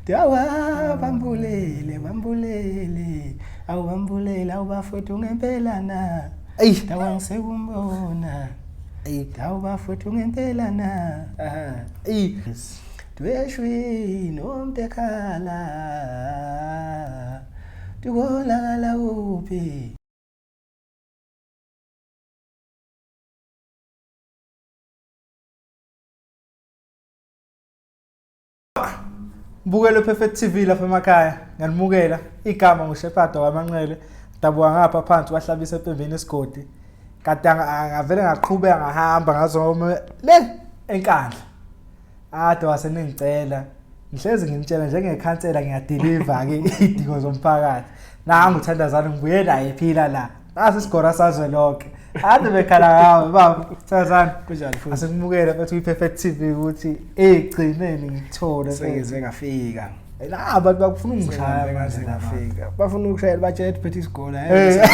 Dawa bambulele bambulele awubambulele awubafowethu ngempela na. Eyi. Dawa ngisekumbona. Eyi. Dawa bafowethu ngempela na. Aha. Eyi. Dweshwi nomtekhala. Tukolakala uphi? Mbukelo Perfect TV lapha emakhaya. Ngiyanimukela. Igama nguShepherd wamanqele. Dabuka ngapha phansi kwahlabisa empembeni esigodi. Kade ngavele ngaqhubeka ngahamba ngazoma le enkandla. Ade waseningicela. Ngihlezi nginitshela njengekhansela ngiyadeliver ke idingo zomphakathi. Nangu uthandazana ngibuye naye ephila la. Nasi isigora sazwe lonke. Ade bekhala ngawe baba. Thandazana. Kunjani futhi? Asikumukele mfethu kwi-Perfect TV ukuthi egcineni ngikuthole. Sengize ngafika. La abantu bakufuna ungishaya Sengize manje laba. ngafika. Bafuna ukushayela batshela ukuthi phethe isigola. Eh.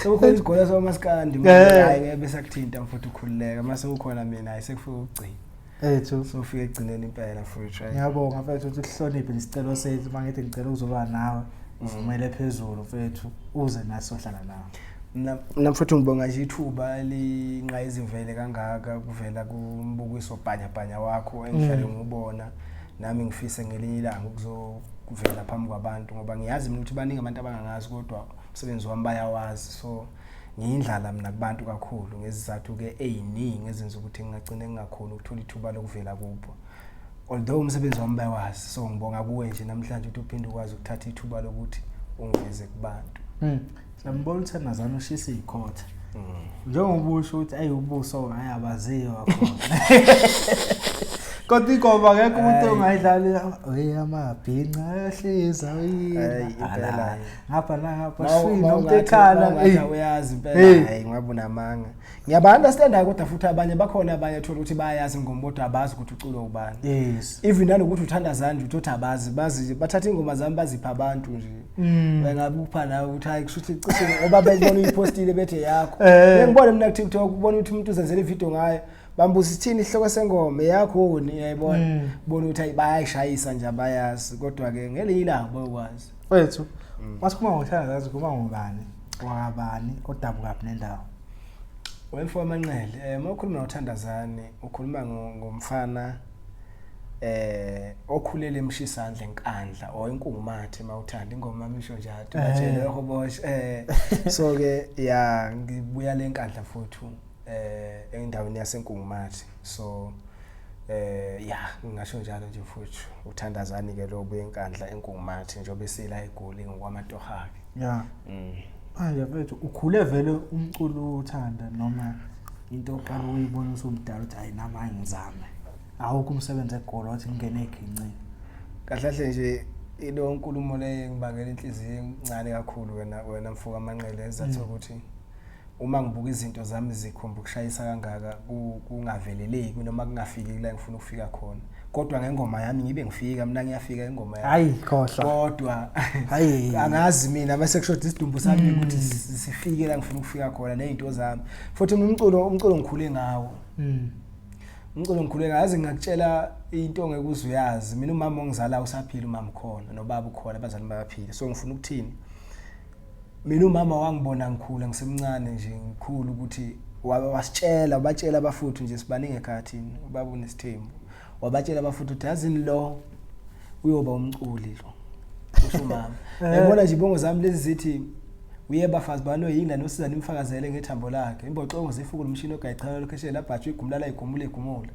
Sekukhona isigola somaskandi Eh. manje hayi ngeke besakuthinta mfuthu ukhululeka mase kukhona mina hayi sekufika ukugcina. Ethu. Sofika ekugcineni impela futhi right. Ngiyabonga mfethu ukuthi uhloniphe isicelo sethu uma ngithi ngicela uzoba nawe uvumele phezulu mfethu uze nathi sohlala nawe. Mina mfuthu ngibonga nje ithuba elinqayizivele kangaka kuvela kumbukiso bhanyabhanya wakho engihlale ngiwubona nami ngifise ngelinye ilanga ukuzovela phambi kwabantu ngoba ngiyazi mina ukuthi baningi abantu abangangazi kodwa umsebenzi wami bayawazi so ngiyindlala mina kubantu kakhulu ngezizathu ke eziningi ezenza ukuthi ngingagcine ngingakhoni ukuthola ithuba lokuvela kubo although umsebenzi wami bayawazi so ngibonga kuwe nje namhlanje ukuthi uphinde ukwazi ukuthatha ithuba lokuthi ungiveze kubantu. Siyambona uThandazana ushisa ikhotha. Njengoba usho ukuthi ayi ubuso hayi abaziwa khona. Kodwa ingoma akekho umuntu Hhayi. ongayidlali hey amabhinca ayahliza Hhayi, impela. Ngapha nangapha Mawu- shwi mawu nomuntu ngathi- ekhala mawu ngathi eyi. awuyazi Hey. impela hayi ngabe unamanga. Ngiyaba-understand-a kodwa futhi abanye bakhona abanye thola ukuthi bayayazi ingoma kodwa abazi ukuthi uculwa ubani. Yes. Even nanokuthi uthandazani nje uthi abazi bazi bathatha ingoma zami bazipha abantu nje. Bengakupha nawe ukuthi hayi kusho ukuthi cishe ngoba bekubona uyipostile bethe yakho. Eh. Ngibone mina ku TikTok ubona ukuthi umuntu uzenzela ivideo ngayo. Bambuza isithini isihloko sengoma yakho ni uyayibona. Bona ukuthi hayi bayayishayisa nje abayazi kodwa ke ngelinye ilanga bayokwazi. Wethu. Masikhuluma ngoThandazana sikhuluma ngobani? Wakabani odabukaphi nendawo? Wemfo wamanqele, uma ukhuluma ngoThandazane ukhuluma ngomfana okhulele emshisandla enkandla or inkungumathe mawuthanda ingoma misho njalo batshele hobosh so ke ya ngibuya lenkandla futhi endaweni yasenkungumathe so ya ngingasho njalo nje futhi uthandazani ke lo buye enkandla enkungumathe njengoba esila eGoli ngokwamatoha ke. Yeah. Manje mfethu ukhule vele umculo uthanda noma into oqala ukuyibona usumdala ukuthi hayi nami angizame. Awukho umsebenzi eGoli wathi ngingene eginqini. Kahle kahle nje ilo nkulumo le ngibangela inhliziyo encane kakhulu wena wena mfoka amanqele ezathu ukuthi uma ngibuka izinto zami zikhomba ukushayisa kangaka kungaveleleki noma kungafiki la ngifuna ukufika khona kodwa ngengoma yami ngibe ngifika mina ngiyafika ingoma yami Hayi khohlwa. kodwa Hayi. angazi mina bese kushoda isidumbu sami ukuthi sifike la ngifuna ukufika khona nezinto zami futhi mina umculo ngikhule ngawo. Umculo ngikhule ngawo yazi ngingakutshela into ongeke uze uyazi mina umama ongizala usaphila umama ukhona nobaba ukhona abazali bayaphila so ngifuna ukuthini mina umama wangibona ngikhula ngisemncane nje ngikhulu ukuthi wasitshela wabatshela abafuthu nje sibaningi ekhaya thina ubaba unesithembu wabatshela abafuthu ukuthi yazini lo uyoba umculi lo usho umama yabona nje ibongo zami lezi zithi uye bafazi banoyinda nosiza nimfakazele ngethambo lakhe imboxongo zifuku lomshini ogayichana lokheshela labhajwa igumlala igumula igumula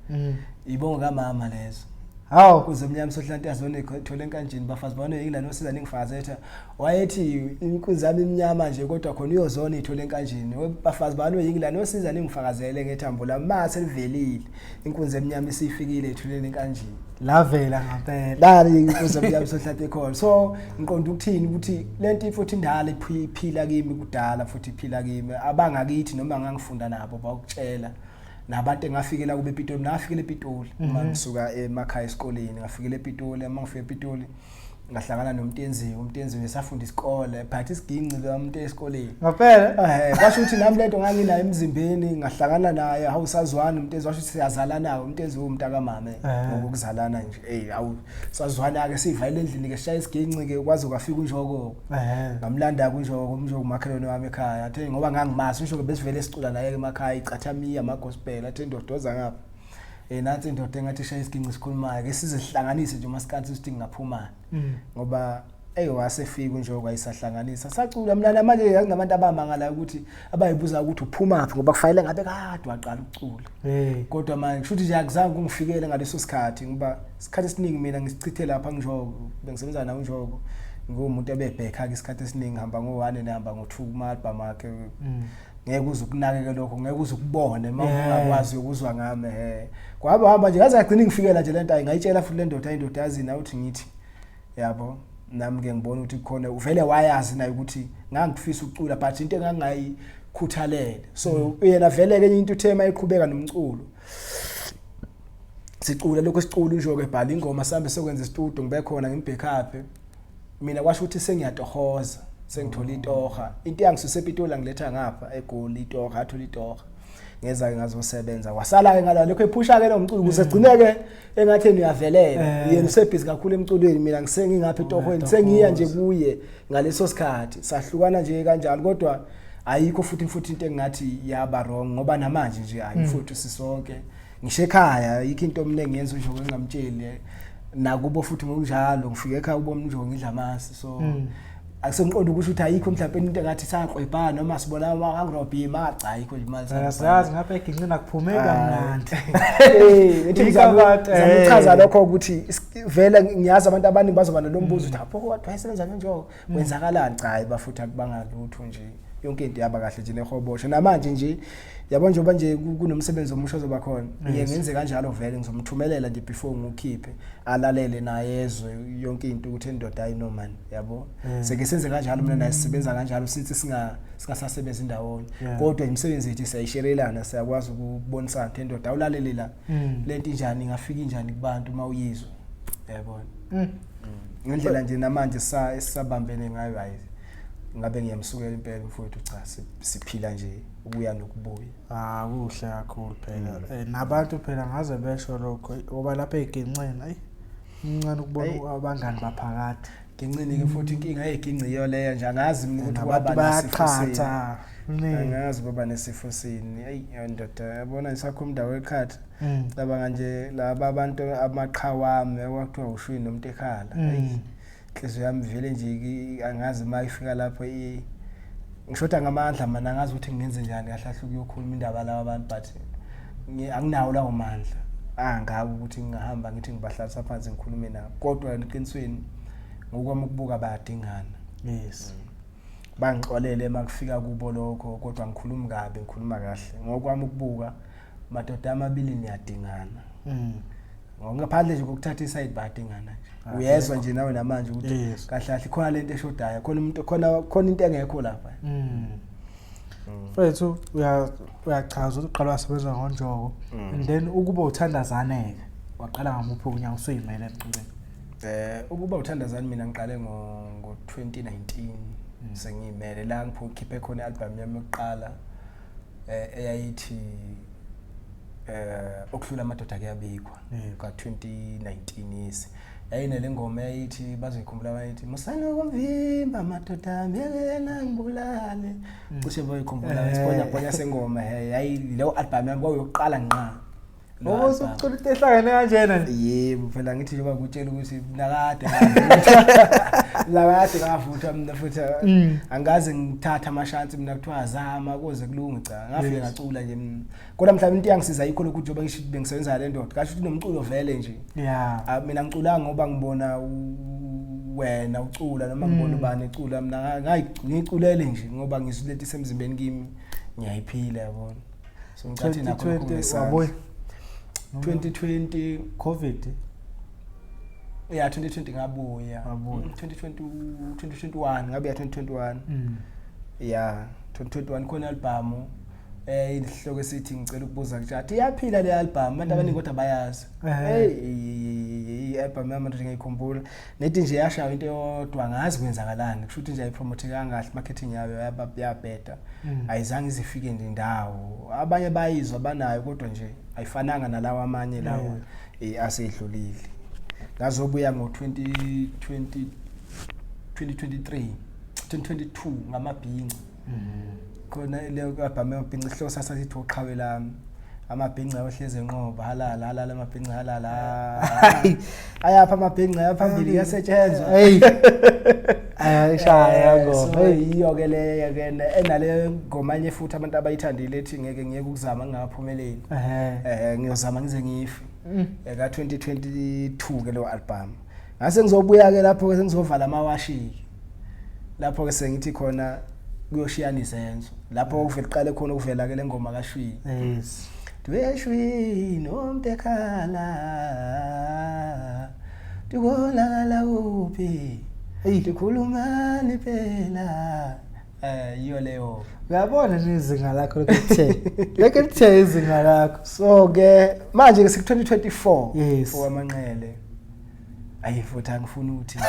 ibongo kamama lezo. Hawu. Kuze mnyama sohlanti azone thola enkanjini bafazi banoyinda nosiza ningifakazele wayethi inkunzi yami imnyama nje kodwa khona uyozona ithole enkanjini bafazi banoyingi nosiza ningifakazele ngethambo lami mase livelile inkunzi emnyama isifikile ethuleni enkanjini Lavela ngempela. Lali inkunzi emnyama sohlanti khona so ngiqonda ukuthini ukuthi lento futhi indala iphila kimi kudala futhi iphila kimi abangakithi noma ngangifunda nabo bakutshela nabantu engafikela kube ePitoli ngafikela ePitoli uma ngisuka emakhaya esikoleni ngafikela ePitoli uma ngifika ePitoli. Ngahlangana noMtenziwe, uMtenziwe esafunda isikole, phathi isiginci lo muntu esikoleni. Ngempela? Eh, kwasho ukuthi nami lento nganginayo emzimbeni, ngahlangana naye, hawu sazwana uMtenziwe, washo ukuthi siyazalana naye uMtenziwe umntakamama ngokuzalana nje. Ey, awu sazwana ke sivalele endlini ke sishaya isiginci ke kwaze kwafika uNjoko. Ngamlanda kuNjoko, uNjoko umakhelwane wami ekhaya. Athe ngoba ngangimazi uNjoko besivele sicula naye emakhaya icathamiya ama gospel, athe ndodoza ngapha. Eh nansi indoda engathi ishaya isiginci sikhulumayo ke size sihlanganise nje umasikandi sithi ngingaphuma ngoba ey wasefika uNjoko ayisahlanganisa sacula mina namanje yakunabantu abamangala ukuthi abayibuza ukuthi uphumaphi ngoba kufanele ngabe kade waqala ukucula. Kodwa manje kusho ukuthi nje akuzange kungifikele ngaleso sikhathi ngoba isikhathi esiningi mina ngisichithe lapha ngiNjoko bengisebenza naye uNjoko ngumuntu ebebhekha ke isikhathi esiningi ngihamba ngo-1 nihamba ngo-2 kuma-album akhe. Ngeke uze ukunakeke lokho, ngeke uze ukubone uma ungakwazi ukuzwa ngami. Kwaba hamba nje ngaze ngagcina ngifikela nje lento, ngayitshela futhi le ndoda, indoda yazi na uthi ngithi yabo nami ke ngibona ukuthi khona uvele wayazi naye ukuthi ngangifisa ukucula but into engangayikhuthalele so yena vele ke into uthe mayiqhubeka nomculo sicula lokho sicula nje ke bhala ingoma sambe sokwenza istudio ngibe khona ngimbackup mina kwasho ukuthi sengiyatohoza sengithola itoha into yangisuse ePitoli ngiletha ngapha eGoli itoha athola itoha ngeza ke ngazosebenza wasala ke ngala lokho ephusha ke lo mculo ukuze gcineke engathi uyavelela yena usebhizi kakhulu emculweni mina ngisengingapha etohweni sengiya nje kuye ngaleso sikhathi sahlukana nje kanjalo kodwa ayikho futhi into engathi yaba wrong ngoba namanje nje hayi futhi sisonke ngisho ekhaya ayikho into mina engiyenza nje ngingamtsheli nakubo futhi ngokunjalo ngifike ekhaya kubo mnje ngidla amasi so akusengiqonda ukuthi ukuthi ayikho mhlawumbe into engathi saqwebha noma sibona angirobhima cha ayikho nje imali. Siyazi ngapha eginqina kuphume kamnandi. Ethi ngichaza lokho ukuthi vele ngiyazi abantu abaningi bazoba nalombuzo ukuthi apho kodwa wayesebenza kanjoko kwenzakalani cha hayi bafuthi akubanga lutho nje yonke into yaba kahle nje nehobosho namanje nje yabo njengoba nje kunomsebenzi omusha ozoba khona ngiye ngenze kanjalo vele ngizomthumelela nje before ngiwukhiphe alalele naye ezwe yonke into ukuthi indoda ayi no man yabo seke senze kanjalo mina naye sisebenza kanjalo sithi singasasebenzi ndawonye kodwa imisebenzi yethu siyayisherelana siyakwazi ukubonisana ukuthi indoda awulalele la lento injani ingafika injani kubantu uma uyizwa yabona ngendlela nje namanje esisabambene ngayo hayi ngabe ngiyamsukela impela mfowethu cha siphila nje ukuya nokubuya. Ah kuhle kakhulu phela nabantu phela ngaze besho lokho ngoba lapha eginqeni ayi umncane ukubona abangani baphakade Ginqini ke futhi inkinga eyiginci iyo leyo nje angazi mina ukuthi kwaba nesifo sini. Angazi kwaba nesifo sini. Ayi ndoda yabona isakho umndawo eqhatha. Cabanga nje laba abantu amaqhawami okwakuthiwa ushwini nomuntu ekhala. Ayi inhliziyo yami vele nje angazi uma ifika lapho ngishoda ngamandla mana angazi ukuthi ngingenze njani kahle kahle ukuyokhuluma indaba laba abantu but anginawo lawo mandla angako ukuthi ngingahamba ngithi ngibahlalisa phansi ngikhulume nabo kodwa eqinisweni ngokwami ukubuka bayadingana. Yes. Bangixolele uma kufika kubo lokho kodwa ngikhuluma kabi ngikhuluma kahle ngokwami ukubuka madoda amabili niyadingana. Ngaphandle nje kokuthatha iside bayadingana nje. Uyezwa nje nawe namanje ukuthi kahle kahle khona lento eshodayo khona umuntu khona into engekho lapha. Mfethu uyachaza ukuthi uqala wasebenza ngoNjoko and then ukuba uthandazaneke waqala ngamuphi unyaka usuyimele emculweni? Ukuba uthandazane mina ngiqale ngo 2019 sengiyimele la ngikhiphe khona i-album yami yokuqala eyayithi okuhlula amadoda kuyabikwa ka 2019 yes. Yayinele ngoma eyayithi bazoyikhumbula bayithi musani ukumvimba madoda myekela ngibulale cishe bayikhumbula isibhonya bhonya sengoma yayi leyo album yami kwakuyokuqala ngqa. Ngoba usucula into ehlangene kanjena nje. Yebo phela ngithi njengoba ngikutshela ukuthi nakade nakade ngavutha mina futhi angaze ngithatha amashansi mina kuthiwa azama kuze kulunge cha ngafike ngacula nje mina. Kodwa mhlawumbe into eyangisiza ayikho lokhu njengoba ngisho bengisebenza le ndoda kasho ukuthi nomculo vele nje. Mina ngicula ngoba ngibona wena ucula noma ngibona ubani ecula mina ngayiculele nje ngoba ngizwe lento isemzimbeni kimi ngiyayiphila yabona. So ngicathi nakho lokho wabuya 2020 COVID. Yeah 2020 ngabuya. 2020 2021 ngabuya 2021. Yeah 2021 khona album isihloko esithi ngicela ukubuza kutshathi iyaphila le album abantu abaningi kodwa bayazi. Hey I-album yamadoda ngiyikhumbula nethi nje yashaya into eyodwa, ngazi kwenzakalani, kusho ukuthi nje ayipromothekanga kahle, marketing yayo yabheda. Ayizange izifike nje ndawo, abanye bayizwa banayo, kodwa nje ayifananga nalawa amanye lawa asedlulile. Ngazobuya ngo-2020, 2023, 2022 ngamabhinci. Khona leyo album yamabhinci, isihloko sasasithi Uqhawe Lami. Amabhinci ayohlezi enqoba, halala halala amabhinci, halala, ayapha amabhinci, ayaphambili, kuyasetshenzwa. Hey, ayishaya ngoma. So yiyo ke leyo ke enale ngoma enye futhi abantu abayithandile ethi ngeke ngiyeke ukuzama ngingaphumeleli. Ngiyozama ngize ngife. Ka 2022 ke lo album. Ngase ngizobuya ke lapho ke sengizovala amawashi. Lapho ke sengithi khona kuyoshiyana izenzo. Lapho kuvela iqale khona ukuvela ke lengoma kaShwi. Dweshwi nomuntu ekhala. Tikolakala kuphi? Eyi. Tikhulumani phela. Yiyo leyo. Uyabona nje izinga lakho lokuthe. Lokuthe izinga lakho. So ke manje ke siku 2024 Yes. owamanqele. Ayi futhi angifuni ukuthi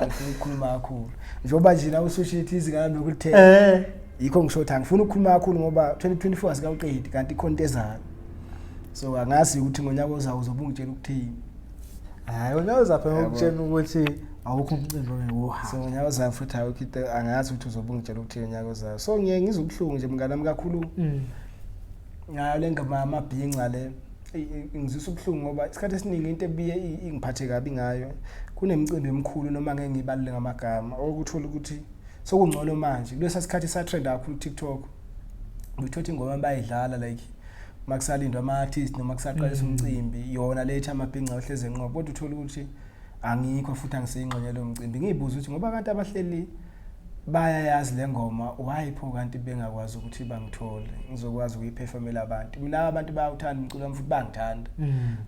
angifuni ukukhuluma kakhulu. Njengoba nje la usushithi izinga lami lokulithe. Yikho ngisho ukuthi angifuni ukukhuluma kakhulu ngoba 2024 asikawuqedi kanti ikhona into ezayo. So angazi ukuthi ngonyaka ozayo uzobe ungitshela ukuthini. Hayi wena uzapha Yabo. ngokutshela ukuthi awukho umcimbi ongewuhamba. So ngonyaka ozayo futhi awukho into, angazi ukuthi uzobe ungitshela ukuthini ngonyaka ozayo. So ngiye ngizwe ubuhlungu nje mngani wami kakhulu. Ngayo le ngoma yamabhinca le ingizwisa ubuhlungu ngoba isikhathi esiningi into ebuye ingiphathe kabi ngayo, kunemicimbi emikhulu noma ngeke ngiyibalule ngamagama, okuthola ukuthi sokungcono manje kulesa sikhathi sa-trend kakhulu TikTok, uyithola ingoma bayidlala like makusalindwa ama-artist noma kusaqalisa umcimbi, yona lethi amabhinca ohleze enqoba, kodwa uthola ukuthi angikho futhi angiseyingxenye lo mcimbi. Ngiyibuza ukuthi ngoba kanti abahleli bayayazi le ngoma, why pho kanti bengakwazi ukuthi bangithole ngizokwazi ukuyiperformela abantu? Mina abantu bayawuthanda umculo wami futhi bangithanda.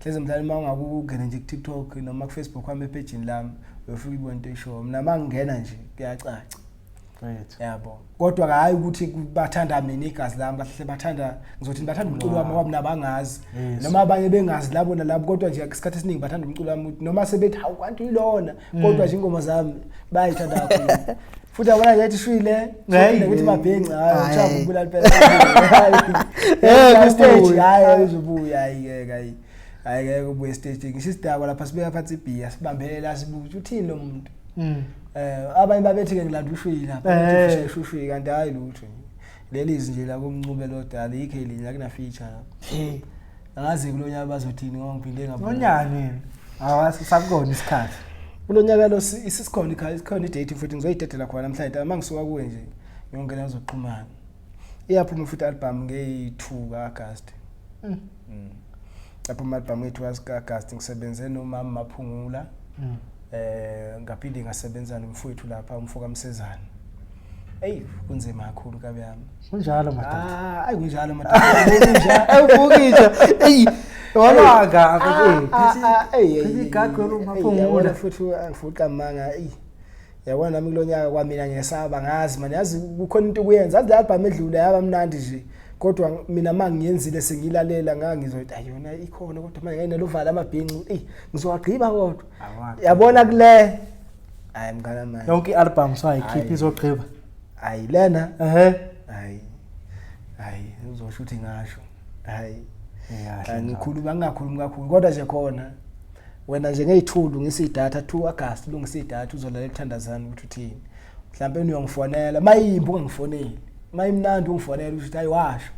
Hleze mhlawumbe uma ungakungena nje ku-TikTok noma ku-Facebook wami, epejini lami, uyofika ibona into eshoyo. Mina uma ngingena nje kuyacaca. Yabo, kodwa hayi ukuthi bathanda mina igazi lami kahle, bathanda, ngizothi bathanda umculo wami ngoba mina bangazi. Noma abanye bengazi labo nalabo, kodwa nje isikhathi esiningi bathanda umculo wami, noma sebethi hawu kanti uyilona, kodwa nje ingoma zami bayayithanda kakhulu. Futhi yabona nje ethi shwile Hey. ukuthi mabhinca, hayi Hayi. ushaya ukubulala phela. Stage Kubuya. hayi uzobuya, hayi ngeke, hayi hayi ngeke ubuye stage. Ngisho isidakwa lapha sibeka phansi ibhiya, sibambelela, sibuze uthini lo muntu. Abanye babethi ke ngilanda ushwili lapha, uthi ushwili, kanti hayi lutho. Leli izwi nje la kumncube lo dala ikhe linye akuna feature lapha. Angazi kulonyaka bazothini ngoba ngiphinde ngabuya. Ngonyani? Awasi sakubona isikhathi. Kulonyaka lo isikhona ikhaya, isikhona idate futhi ngizoyidedela khona namhlanje uma ngisuka kuwe nje ngiyongena ngizoxhumana. Iyaphuma futhi album ngeyi-2 ka-August. Yaphuma album ngeyi-2 ka-August, ngisebenze nomama Maphungula. Ngaphinde ngasebenza nomfowethu lapha, umfo kaMsezane. Ey kunzima kakhulu kabi yami. Kunjalo madoda. Ah, ayi kunjalo madoda. Kunjalo. Ewubukisha. Ey, wabanga Ey, phethe igagu loMaphungula. Yabona futhi angifuqa manga, ey. Yabona nami kulonyaka kwamina ngiyesaba, ngazi manje, yazi kukhona into ukuyenza. Yazi le album edlule yaba mnandi nje. Kodwa mina mangiyenzile sengilalela ngangizothi ayona ikhona, kodwa manje ngayinalovala amabhinci. Ey, ngizowagqiba kodwa. Yabona kule. Hayi mngana manje. Yonke i-album sayikhipha Hayi. izogqiba. Hayi lena. Hayi. Hayi uzosho ukuthi ngasho. Hayi. Kahle. Ngikhuluma ngingakhulumi kakhulu kodwa nje khona wena nje ngeyithulu ngisidatha 2 August, lungisa idatha uzolalela uthandazana ukuthi uthini. Mhlawumbe uyongifonela mayimbi ungangifoneli, mayimnandi ungifonela ukuthi hayi washo.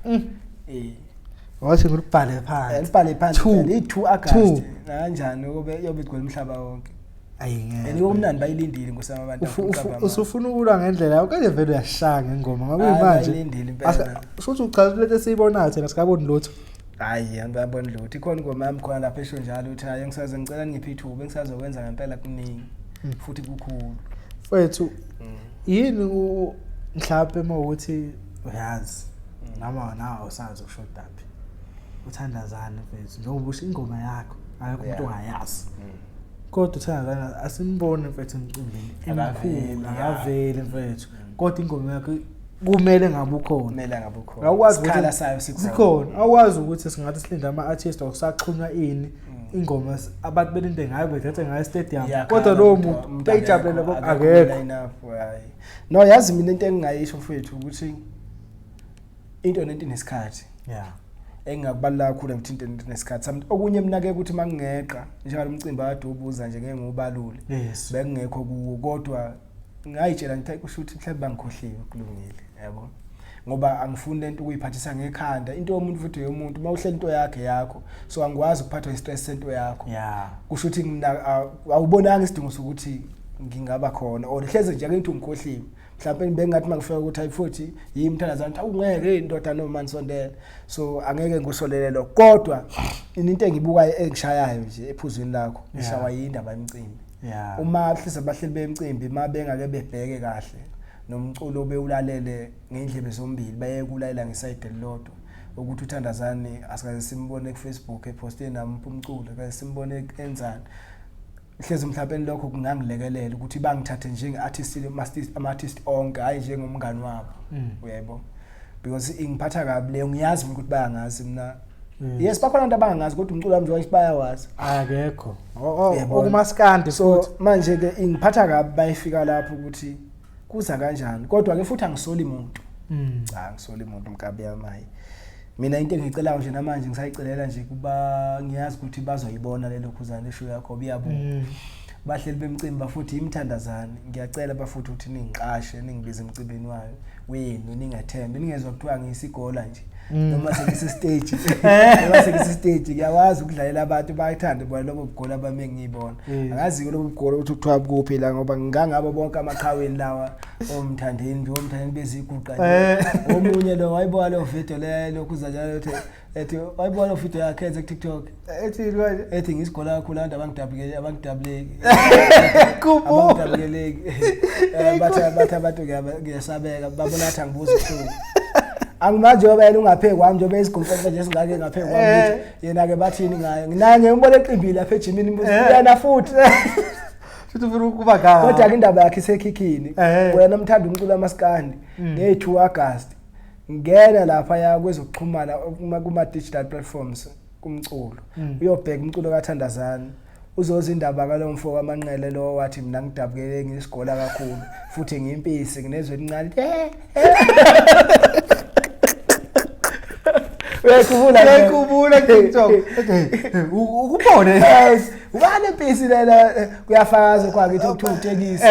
Wathi ngilibhale phansi. Libhale phansi Two. phela, i-2 August Two. nakanjani kube yobe igcwele umhlaba wonke. Ayi ngeke. And kumnandi bayilindile ngosama abantu. Usufuna ukulwa ngendlela yakho kanje vele uyashaya ngengoma ngoba Hayi, manje. bayilindile impela. Futhi uchaza lento esiyibonayo thina sikaboni lutho. Hayi angibaboni lutho. Ikhona ingoma yami khona lapha esho njalo ukuthi hayi ngisaze ngicela ningiphe ithuba engisazokwenza ngempela kuningi futhi kukhulu. Mfethu yini mhlawumbe uma ukuthi uyazi noma nawe awusazi ukushoda phi. Uthandazana mfethu njengoba usho ingoma yakho akekho umuntu ongayazi. Kodwa uthandazana asimboni mfethu emcimbini Akaveli, emkhulu, akaveli mfethu. Kodwa ingoma yakho kumele ngabe ukhona. Kumele ngabe ukhona. Awukwazi Isikhala ukuthi sayo sikhona. Sikhona. Awukwazi ukuthi singathi silinde ama-artist okusaxhunywa ini. Ingoma abantu belinde ngayo, bethethe ngayo stadium, kodwa lowo muntu beyijabulele akekho. Line-up, hayi. No, yazi mina into engingayisho mfethu ukuthi into nento inesikhathi. Engingakubalula kakhulu ngithi into nento inesikhathi. Okunye mina ke ukuthi mangingeqa njalo umcimbi akade ubuza nje ngeke ngiwubalule. Bekungekho kuwo, kodwa ngayitshela ngithi kusho ukuthi mhlawumbe bangikhohliwe, kulungile, yabo. Ngoba angifuni lento ukuyiphathisa ngekhanda. Into yomuntu futhi yomuntu, uma uhlela into yakhe yakho, so angikwazi ukuphathwa i-stress sento yakho. Kusho ukuthi mina awubonanga isidingo sokuthi ngingaba khona, or hleze nje ake ngithi ungikhohliwe. Mhlawumbe bengathi mangifika ukuthi hayi futhi yimi mthandazana, awungeke indoda noma nisondele, so angeke ngikusolele lokho. Kodwa into engibukayo engishayayo nje ephuzwini lakho, ishawa yindaba yemicimbi. Uma hleze abahleli bemicimbi uma bengake bebheke kahle nomculo bewulalele ngendlebe zombili, baye kulalela ngesayidi elilodwa ukuthi uthandazane asikaze simbone ku Facebook eposte nami umculo, kaze simbone enzani. Hlezi mhlawumbe lokho kungangilekelela ukuthi bangithathe njenge-artist, ama-artist onke, hhayi njengomngani wabo. Uyayibona, because ingiphatha kabi leyo. Ngiyazi mina ukuthi bayangazi mina. Yes, bakhona abantu abangangazi, kodwa umculo wami njengoba bayawazi. Akekho. Uyabona. Okumaskandi So futhi. manje ke ingiphatha kabi bayifika lapho ukuthi kuza kanjani, kodwa ke futhi angisoli muntu. Cha, angisoli muntu, mkabi yamayi. Mina into engicelayo nje namanje ngisayicelela nje kuba ngiyazi ukuthi bazoyibona lelo khuzana lesho yakho biyabuka. Bahleli bemcimbi bafuthi imthandazane, ngiyacela bafuthi ukuthi ningiqashe, ningibize emcimbini wayo wenu, ningathembe ningezwa kuthiwa ngiyisigola nje. Noma sengise stage, noma sengise stage, ngiyakwazi ukudlalela abantu bayithande bona lobo bugola bami engiyibona. Angazi lobo bugola ukuthi kuthiwa kuphi la, ngoba ngingangabo bonke amaqhaweni lawa omthandeni nje, omthandeni beziguqa nje. Omunye lo wayibona lo video le lokhu njalo ethi wayibona lo video yakhe enze ku TikTok. Ethi manje? Ethi ngisigola kakhulu, abantu abangidabukeli, abangidabuleki. Kubu. Abangidabuleki. Bathi abantu ngiyasabeka, babona ngathi angibuzi ubuhlungu. Angimanje ngoba yena ungaphe kwami njengoba isigumfefe nje singake ngaphe kwami, ukuthi yena ke bathini ngaye. Nginaye ngimbona eqimbile lapha ejimini, imbuzo yena futhi. Futhi ufuna ukuba ga. Kodwa ke indaba yakhe isekhikhini. Wena umthanda umculo wamaskandi, nge-2 August ngena lapha ya kwezokuxhumana kuma digital platforms kumculo, uyobheka umculo kaThandazani, uzoza indaba kalo mfo kaManqele lo wathi mina ngidabukele ngisigola kakhulu futhi ngiyimpisi, nginezwe elincane. Uyayikhumbula? Ngiyayikhumbula TikTok. Ukubone. Yes, ubani impisi lena, kuyafakaza kwakithi kuthiwa utekisi.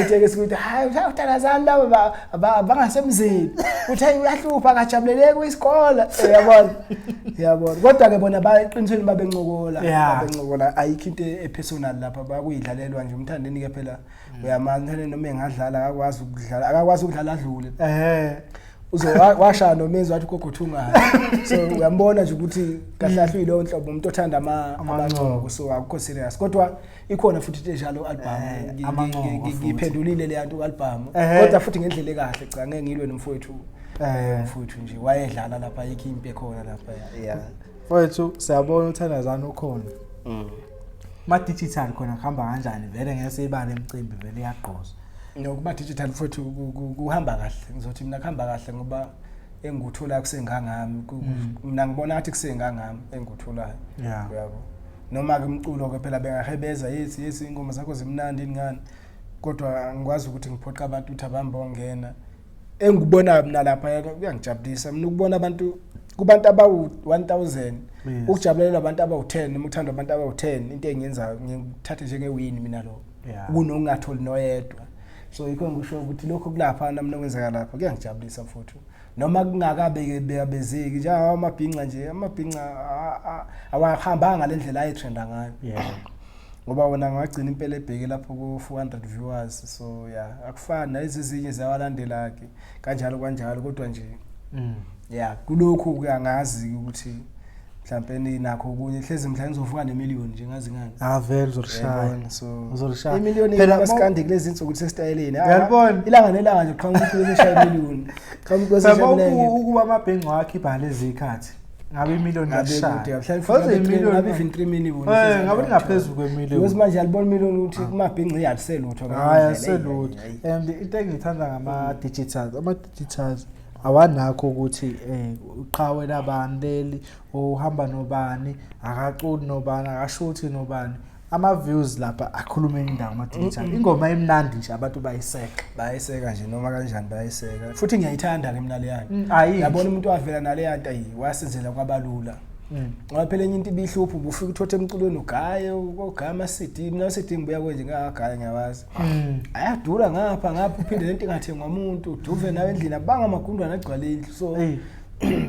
Utekisi ukuthi hayi uthandazani laba bangasemzini. Uthi hayi uyahlupha, akajabuleleki kwisikole. Uyabona? Uyabona. Kodwa ke bona baqinisweni babencokola, babencokola, ayikho into epersonal lapha, bakuyidlalelwa nje umthandeni ke phela. Uyamazi umthandeni, noma engadlala akakwazi ukudlala, akakwazi ukudlala adlule. Uzo washaya nomenzi wathi ugogo thungayo, so uyambona nje ukuthi kahle kahle uyilowo nhlobo umuntu othanda Amancoko. amancoko, so akukho serious. Kodwa ikhona futhi into enjalo album. Amancoko futhi. Ngiphendulile le yanto ku-album, kodwa futhi ngendlela ekahle. Cha, ngeke ngilwe nomfowethu. Umfowethu nje wayedlala lapha, ayikho impi ekhona lapha, yeah. Mfowethu, siyabona uthandazana ukhona. Ma digital khona kuhamba kanjani vele? Ngeke siyibale imicimbi vele iyagqoza. Nokuba digital futhi kuhamba kahle, ngizothi mina kuhamba kahle ngoba engikutholayo kusengangami. Mina ngibona ngathi kusengangami engikutholayo. Uyabo, noma ke umculo ke phela bengahebeza, yes, ingoma zakho zimnandi ingane, kodwa angikwazi ukuthi ngiphoqa abantu ukuthi abahambe bongena. Engikubonayo mina lapha kuyangijabulisa mina ukubona abantu, kubantu abawu-1000 ukujabulela abantu abawu-10 noma ukuthandwa abantu abawu-10, into engiyenzayo ngikuthathe njenge-win mina lokho kunokungatholi noyedwa. So yikho ngisho ukuthi lokho kulapha nami nokwenzeka lapha kuyangijabulisa futhi, noma kungakabezeki njengawo amabhinca nje, amabhinca awahambanga ngale ndlela ayetrenda ngayo, ngoba wona ngagcina impela ebheke lapho ku-400 viewers. So yeah, akufani nalezi ezinye ziyawalandela-ke kanjalo kanjalo, kodwa nje yeah, kulokhu kuyangazi ukuthi mhlawumbe nakho okunye hlezi mhlawumbe ngizovuka nemiliyoni nje, ngazi ngani. Ah, vele uzolishaya. Uyayibona, so Uzolishaya. Imiliyoni Phela masikandi kulezi insuku sesitayeleni. Uyalibona? Ilanga nelanga nje qhamuka umculo eshaya imiliyoni, qhamuka Phela umculo. Ukuba amabhengu akhipha lezi ikhathi ngabe imiliyoni Ngabe yashaya. kude mhlawumbe. Kodwa imiliyoni Ngabe even 3 million. Ngabe lingaphezulu kwemiliyoni. Because manje alibona imiliyoni ukuthi kumabhinci aliselutho. Hayi, aselutho. And into engiyithanda ngama-digitals, ama-digitals Awanakho ukuthi uqhawe labani leli, uhamba nobani, akaculi nobani, akashuthi nobani. Ama-views lapha akhuluma enye indawo ama-digital. Ingoma imnandi nje, abantu bayiseka. Bayayiseka nje noma kanjani, bayayiseka. Futhi ngiyayithanda-ke mina leyanto. Ayinhle. Yabona umuntu wavela naleyanto, ayi, wasenzela kwabalula. Ngoba phela enye into ibihlupha, ubufika uthothe emculweni ugaye, ugaya ama-CD. Mina ama-CD ngibuya kwenje ngingakagaya ngiyawazi. Ayadura ngapha ngapha, uphinde lento ingathengwa umuntu, uduve nawe endlini, abanga amagundwane agcwale indlu. So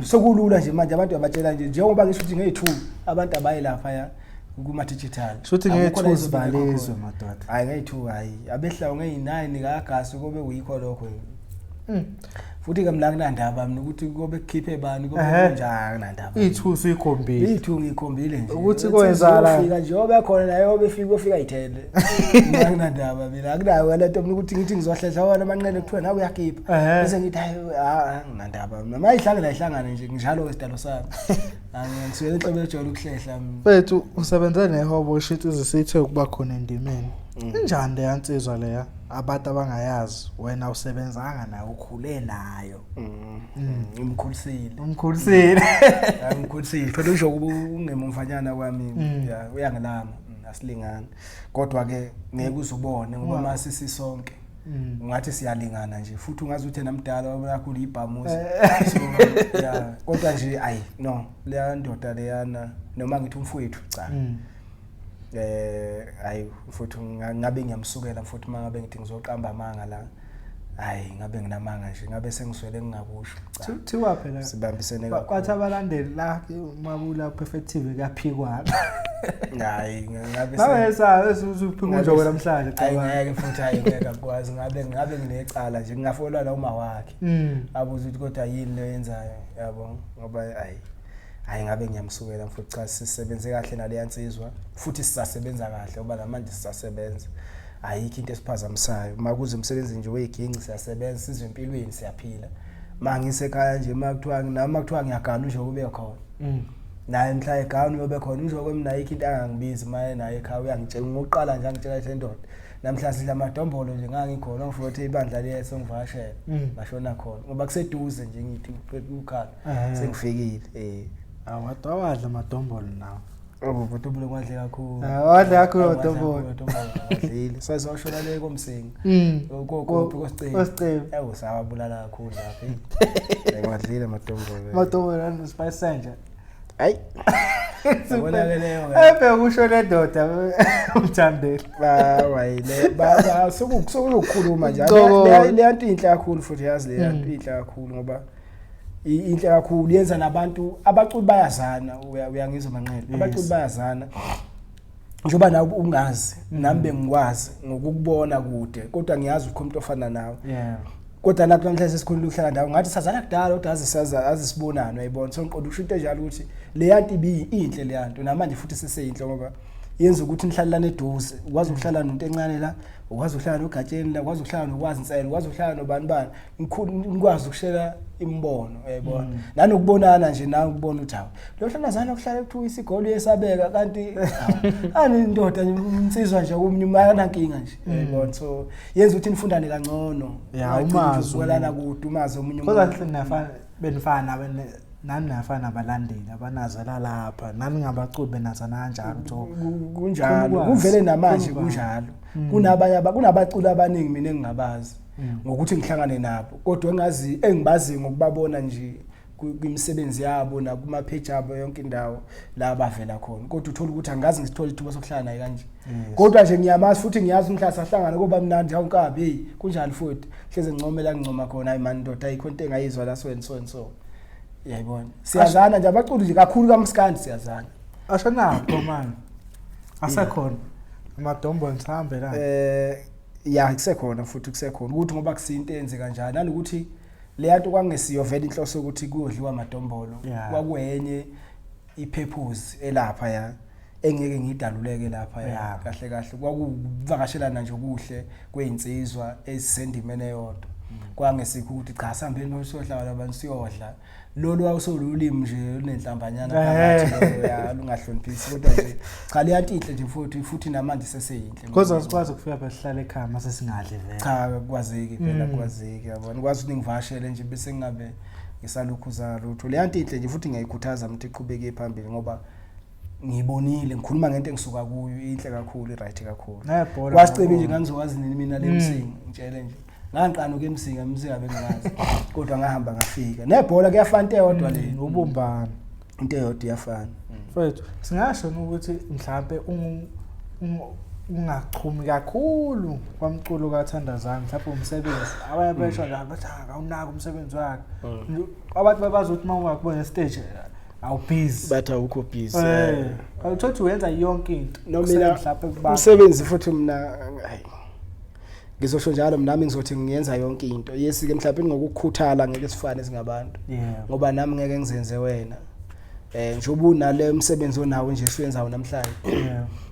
sokulula nje manje, abantu abatshela nje njengoba ngisho ukuthi ngeyi-2 abantu abaye lapha ya kuma-digital. Shuthi Akukho la ngeyi-2 izobe ingekho zibalezwe khona. madoda. Hayi, ngeyi-2, hayi, abehlayo ngeyi-9 kagasi kobe kuyikho lokho. Futhi-ke mina akunandaba mina ukuthi kobe kukhiphe bani, kobe kunjani, akunandaba. Iyi-2 usuyikhombile. Iyi-2 ngiyikhombile nje. Ukuthi koyenzakala. Ufika nje obe khona naye, obefika ofika ayithele. Mina akunandaba, mina akunayo le nto mina ukuthi ngithi ngizohlehla wona amanqele kuthiwa nawe uyakhipha. Bese ngithi hayi, anginandaba mina. Mayihlangene ayihlangane nje, njalo isidalo sami. Angisuye inhlobo ejwayele ukuhlehla mina. Mfethu, usebenze nehobo shit izisithe ukuba khona endimeni. Injani leya nsizwa leya? Abantu abangayazi, wena usebenzanga nayo, ukhule nayo. Ngimkhulisile. Umkhulisile. Hayi, ngimkhulisile. Phela usho kuba ungemumfanyana kwami, ya uyangilama, asilingani. Kodwa ke ngeke uzubone ngoba mase sisonke. Ungathi siyalingana nje, futhi ungazi ukuthi yena mdala kakhulu ibhamuzi. So yeah, kodwa nje ayi no, leya ndoda leyana, noma ngithi umfowethu, cha. Hayi mfowethu, ngabe ngiyamsukela mfowethu mangabe ngithi ngizoqamba amanga la. Hayi, ngabe nginamanga nje, ngabe sengiswele ngingakusho. Cha. Thiwa phela Sibambisene kwathi kakhulu. abalandeli la mabula Perfect TV kuyaphikwana. Hayi, ngabe Nawe sa usuphika unjoko namhlanje, Hayi, cabanga. ngeke futhi, hayi ngeke akwazi, ngabe nginecala nje, ngingafolwa la uma wakhe. Abuza ukuthi kodwa yini le yenzayo, yabo, ngoba hayi hayi ngabe ngiyamsukela mfowethu. Cha, sisebenze kahle naleya nsizwa, futhi sisasebenza kahle ngoba namanje sisasebenza, ayikho into esiphazamisayo. Uma kuze umsebenzi nje weyiginci siyasebenza, sizwe empilweni siyaphila. Ma ngisekhaya nje, ma kuthiwa nami, kuthiwa ngiyagana, usho kube khona. Naye mhla egana uyobe khona usho kwemi, naye into angangibizi maye naye ekhaya uyangitshela ngokuqala nje, angitshela ukuthi ndoda namhla sidla amadombolo nje, ngangikhona ngifuna ukuthi ibandla liye sengivakashela. Ngashona khona ngoba kuseduze nje, ngithi ukhala sengifikile. Awadwa wadla amadombolo nawo. Oh, madombolo kwadle kakhulu. Ah, wadla kakhulu amadombolo. Amadombolo wadlile. Sasewashona le komsinga. Kokuphi, kosicebe. Kosicebe. Yawu sawabulala kakhulu lapha. Ngiwadlile amadombolo. Amadombolo ano spice nje. Hayi. Yabona ke leyo ke. Ebe kusho le ndoda umthandeli. Ba wayile ba sokuzokhuluma nje. Ngicoko. Le nto inhle kakhulu futhi, yazi le nto inhle kakhulu ngoba inhle kakhulu, yenza nabantu abaculi bayazana, uyangizwa manqele, abaculi bayazana njengoba nawe ungazi, nami bengikwazi ngokukubona kude, kodwa ngiyazi ukho umuntu ofana nawe. Kodwa nakho namhlanje sesikhulile ukuhlala ndawo, ngathi sazana kudala, kodwa aze saza aze sibonane, uyayibona. So ngiqonda ukusho into enjalo ukuthi leya nto inhle leya nto, namanje futhi seseyinhle ngoba yenza ukuthi nihlalelane eduze, ukwazi ukuhlala nonto encane la, ukwazi ukuhlala nogatsheni la, ukwazi ukuhlala nokwazi inselo, ukwazi ukuhlala nobani bani, nikwazi ukushela imibono, uyayibona, nanokubonana nje, nawe ukubona ukuthi hawu, lo hlanazana kuhlala kuthiwa isigolo uyesabeka, kanti ani indoda nje, insizwa nje omunye umayana nkinga nje, uyayibona. So yenza ukuthi nifundane kangcono. Ya, Ungagcini nje umazi ubukelana umuntu. kude, umazi omunye Kodwa umuntu. nafana benifana nani, nafana nabalandeli abanazela lapha, nani ngabaculi benazana kanjalo ukuthi oh, Kunjalo. Khona ukwazi, Kuvele namanje. Khona ukwazi. Kunjalo, kunabanye kunabaculi abaningi mina engingabazi ngokuthi ngihlangane nabo, kodwa engazi engibaziyo ngokubabona nje kwimisebenzi yabo nakuma-page abo yonke indawo la bavela khona, kodwa uthola ukuthi angazi ngisithole ithuba sokuhlala naye kanje. Kodwa nje ngiyamazi futhi ngiyazi umhla sahlangana kuba mnandi, hawu nkabi, hey, kunjani, futhi hleze ngincomela ngincoma khona, hayi mani ndoda, ayikho into engayizwa la, so and so and so, uyayibona. Siyazana nje abaculi nje kakhulu kamskandi, siyazana. Asho nakho manje asekhona amadombolo, sihambe la. Ya, kusekhona futhi, kusekhona ukuthi ngoba kusinto enze kanjani, nanokuthi leya nto kwangesiyo vele inhloso ukuthi kuyodliwa amadombolo. Kwakuyenye ipurpose elapha ya engeke ngidaluleke lapha ya. Kahle kahle kwakuvakashelana nje okuhle kweyinsizwa ezisendimeni eyodwa. Kwangesikho ukuthi cha, sihambeni siyohlala labantu siyodla. Lolu wawusolulimi nje olunenhlambanyana phakathi lolo, ya, lungahloniphisi, kodwa nje cha, liyantinhle nje futhi namanje seseyinhle. Because asikwazi ukufika phela sihlale ekhaya mase singadli vele. Cha, kwazeki phela, kwazeki, yabona, kwazi ukuthi ngivashele nje bese ngingabe ngisalukhuza lutho. Leyanto inhle nje futhi ngiyayikhuthaza ukuthi iqhubeke phambili, ngoba ngiyibonile, ngikhuluma ngento engisuka kuyo, inhle kakhulu, i-right kakhulu. Nebhola. Kwasicebi nje, ngangizokwazi nini mina le Msinga? Ngitshele nje, ngangiqala uke eMsinga, eMsinga bengingazi, kodwa ngahamba ngafika. Nebhola kuyafana, into eyodwa le. Ubumbano. Into eyodwa, iyafana. Mfethu, singasho ukuthi mhlambe ungachumi kakhulu kwamculo kaThandazani, mhlawumbe umsebenzi, abanye besho njalo bathi, "Ah, awunaki umsebenzi wakhe." Abantu babazi ukuthi uma ungakubona stage awubhizi. Bathi awukho busy. Awuthothi uyenza yonke into. No, Kusele mina mhlawumbe kubantu. Umsebenzi futhi mina, hayi, ngizosho njalo nami, ngizothi ngiyenza yonke into. Yes ke, mhlawumbe ngokukhuthala ngeke sifane singabantu, ngoba nami ngeke ngizenze wena, njengoba unale umsebenzi onawo nje suyenzayo namhlanje.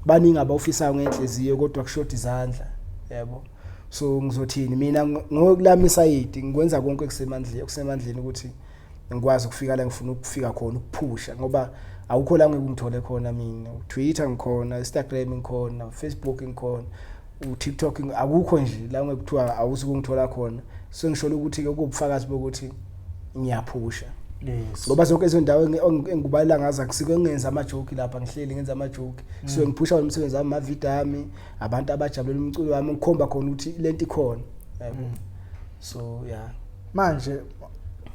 Baningi abawufisayo ngenhliziyo, kodwa kushoda izandla, yebo. So ngizothini mina ngokulami isayidi? Ngikwenza konke okusemandleni ukuthi ngikwazi ukufika la ngifuna ukufika khona, ukuphusha, ngoba awukho la ngeke ungithole khona mina. Twitter ngikhona, Instagram ngikhona, Facebook ngikhona, uTikTok, akukho nje la ngeke kuthiwa awusukungithola khona. So ngisho ukuthi ke kubufakazi bokuthi ngiyaphusha, ngoba zonke lezo ndawo engikubalela ngazo akusiko engenza amajoke lapha, ngihleli ngenza amajoke. So ngiphusha umsebenzi wami, amavidiyo ami, abantu abajabulela umculo wami, ngikhomba khona ukuthi lento ikhona, yabo. So yeah. Manje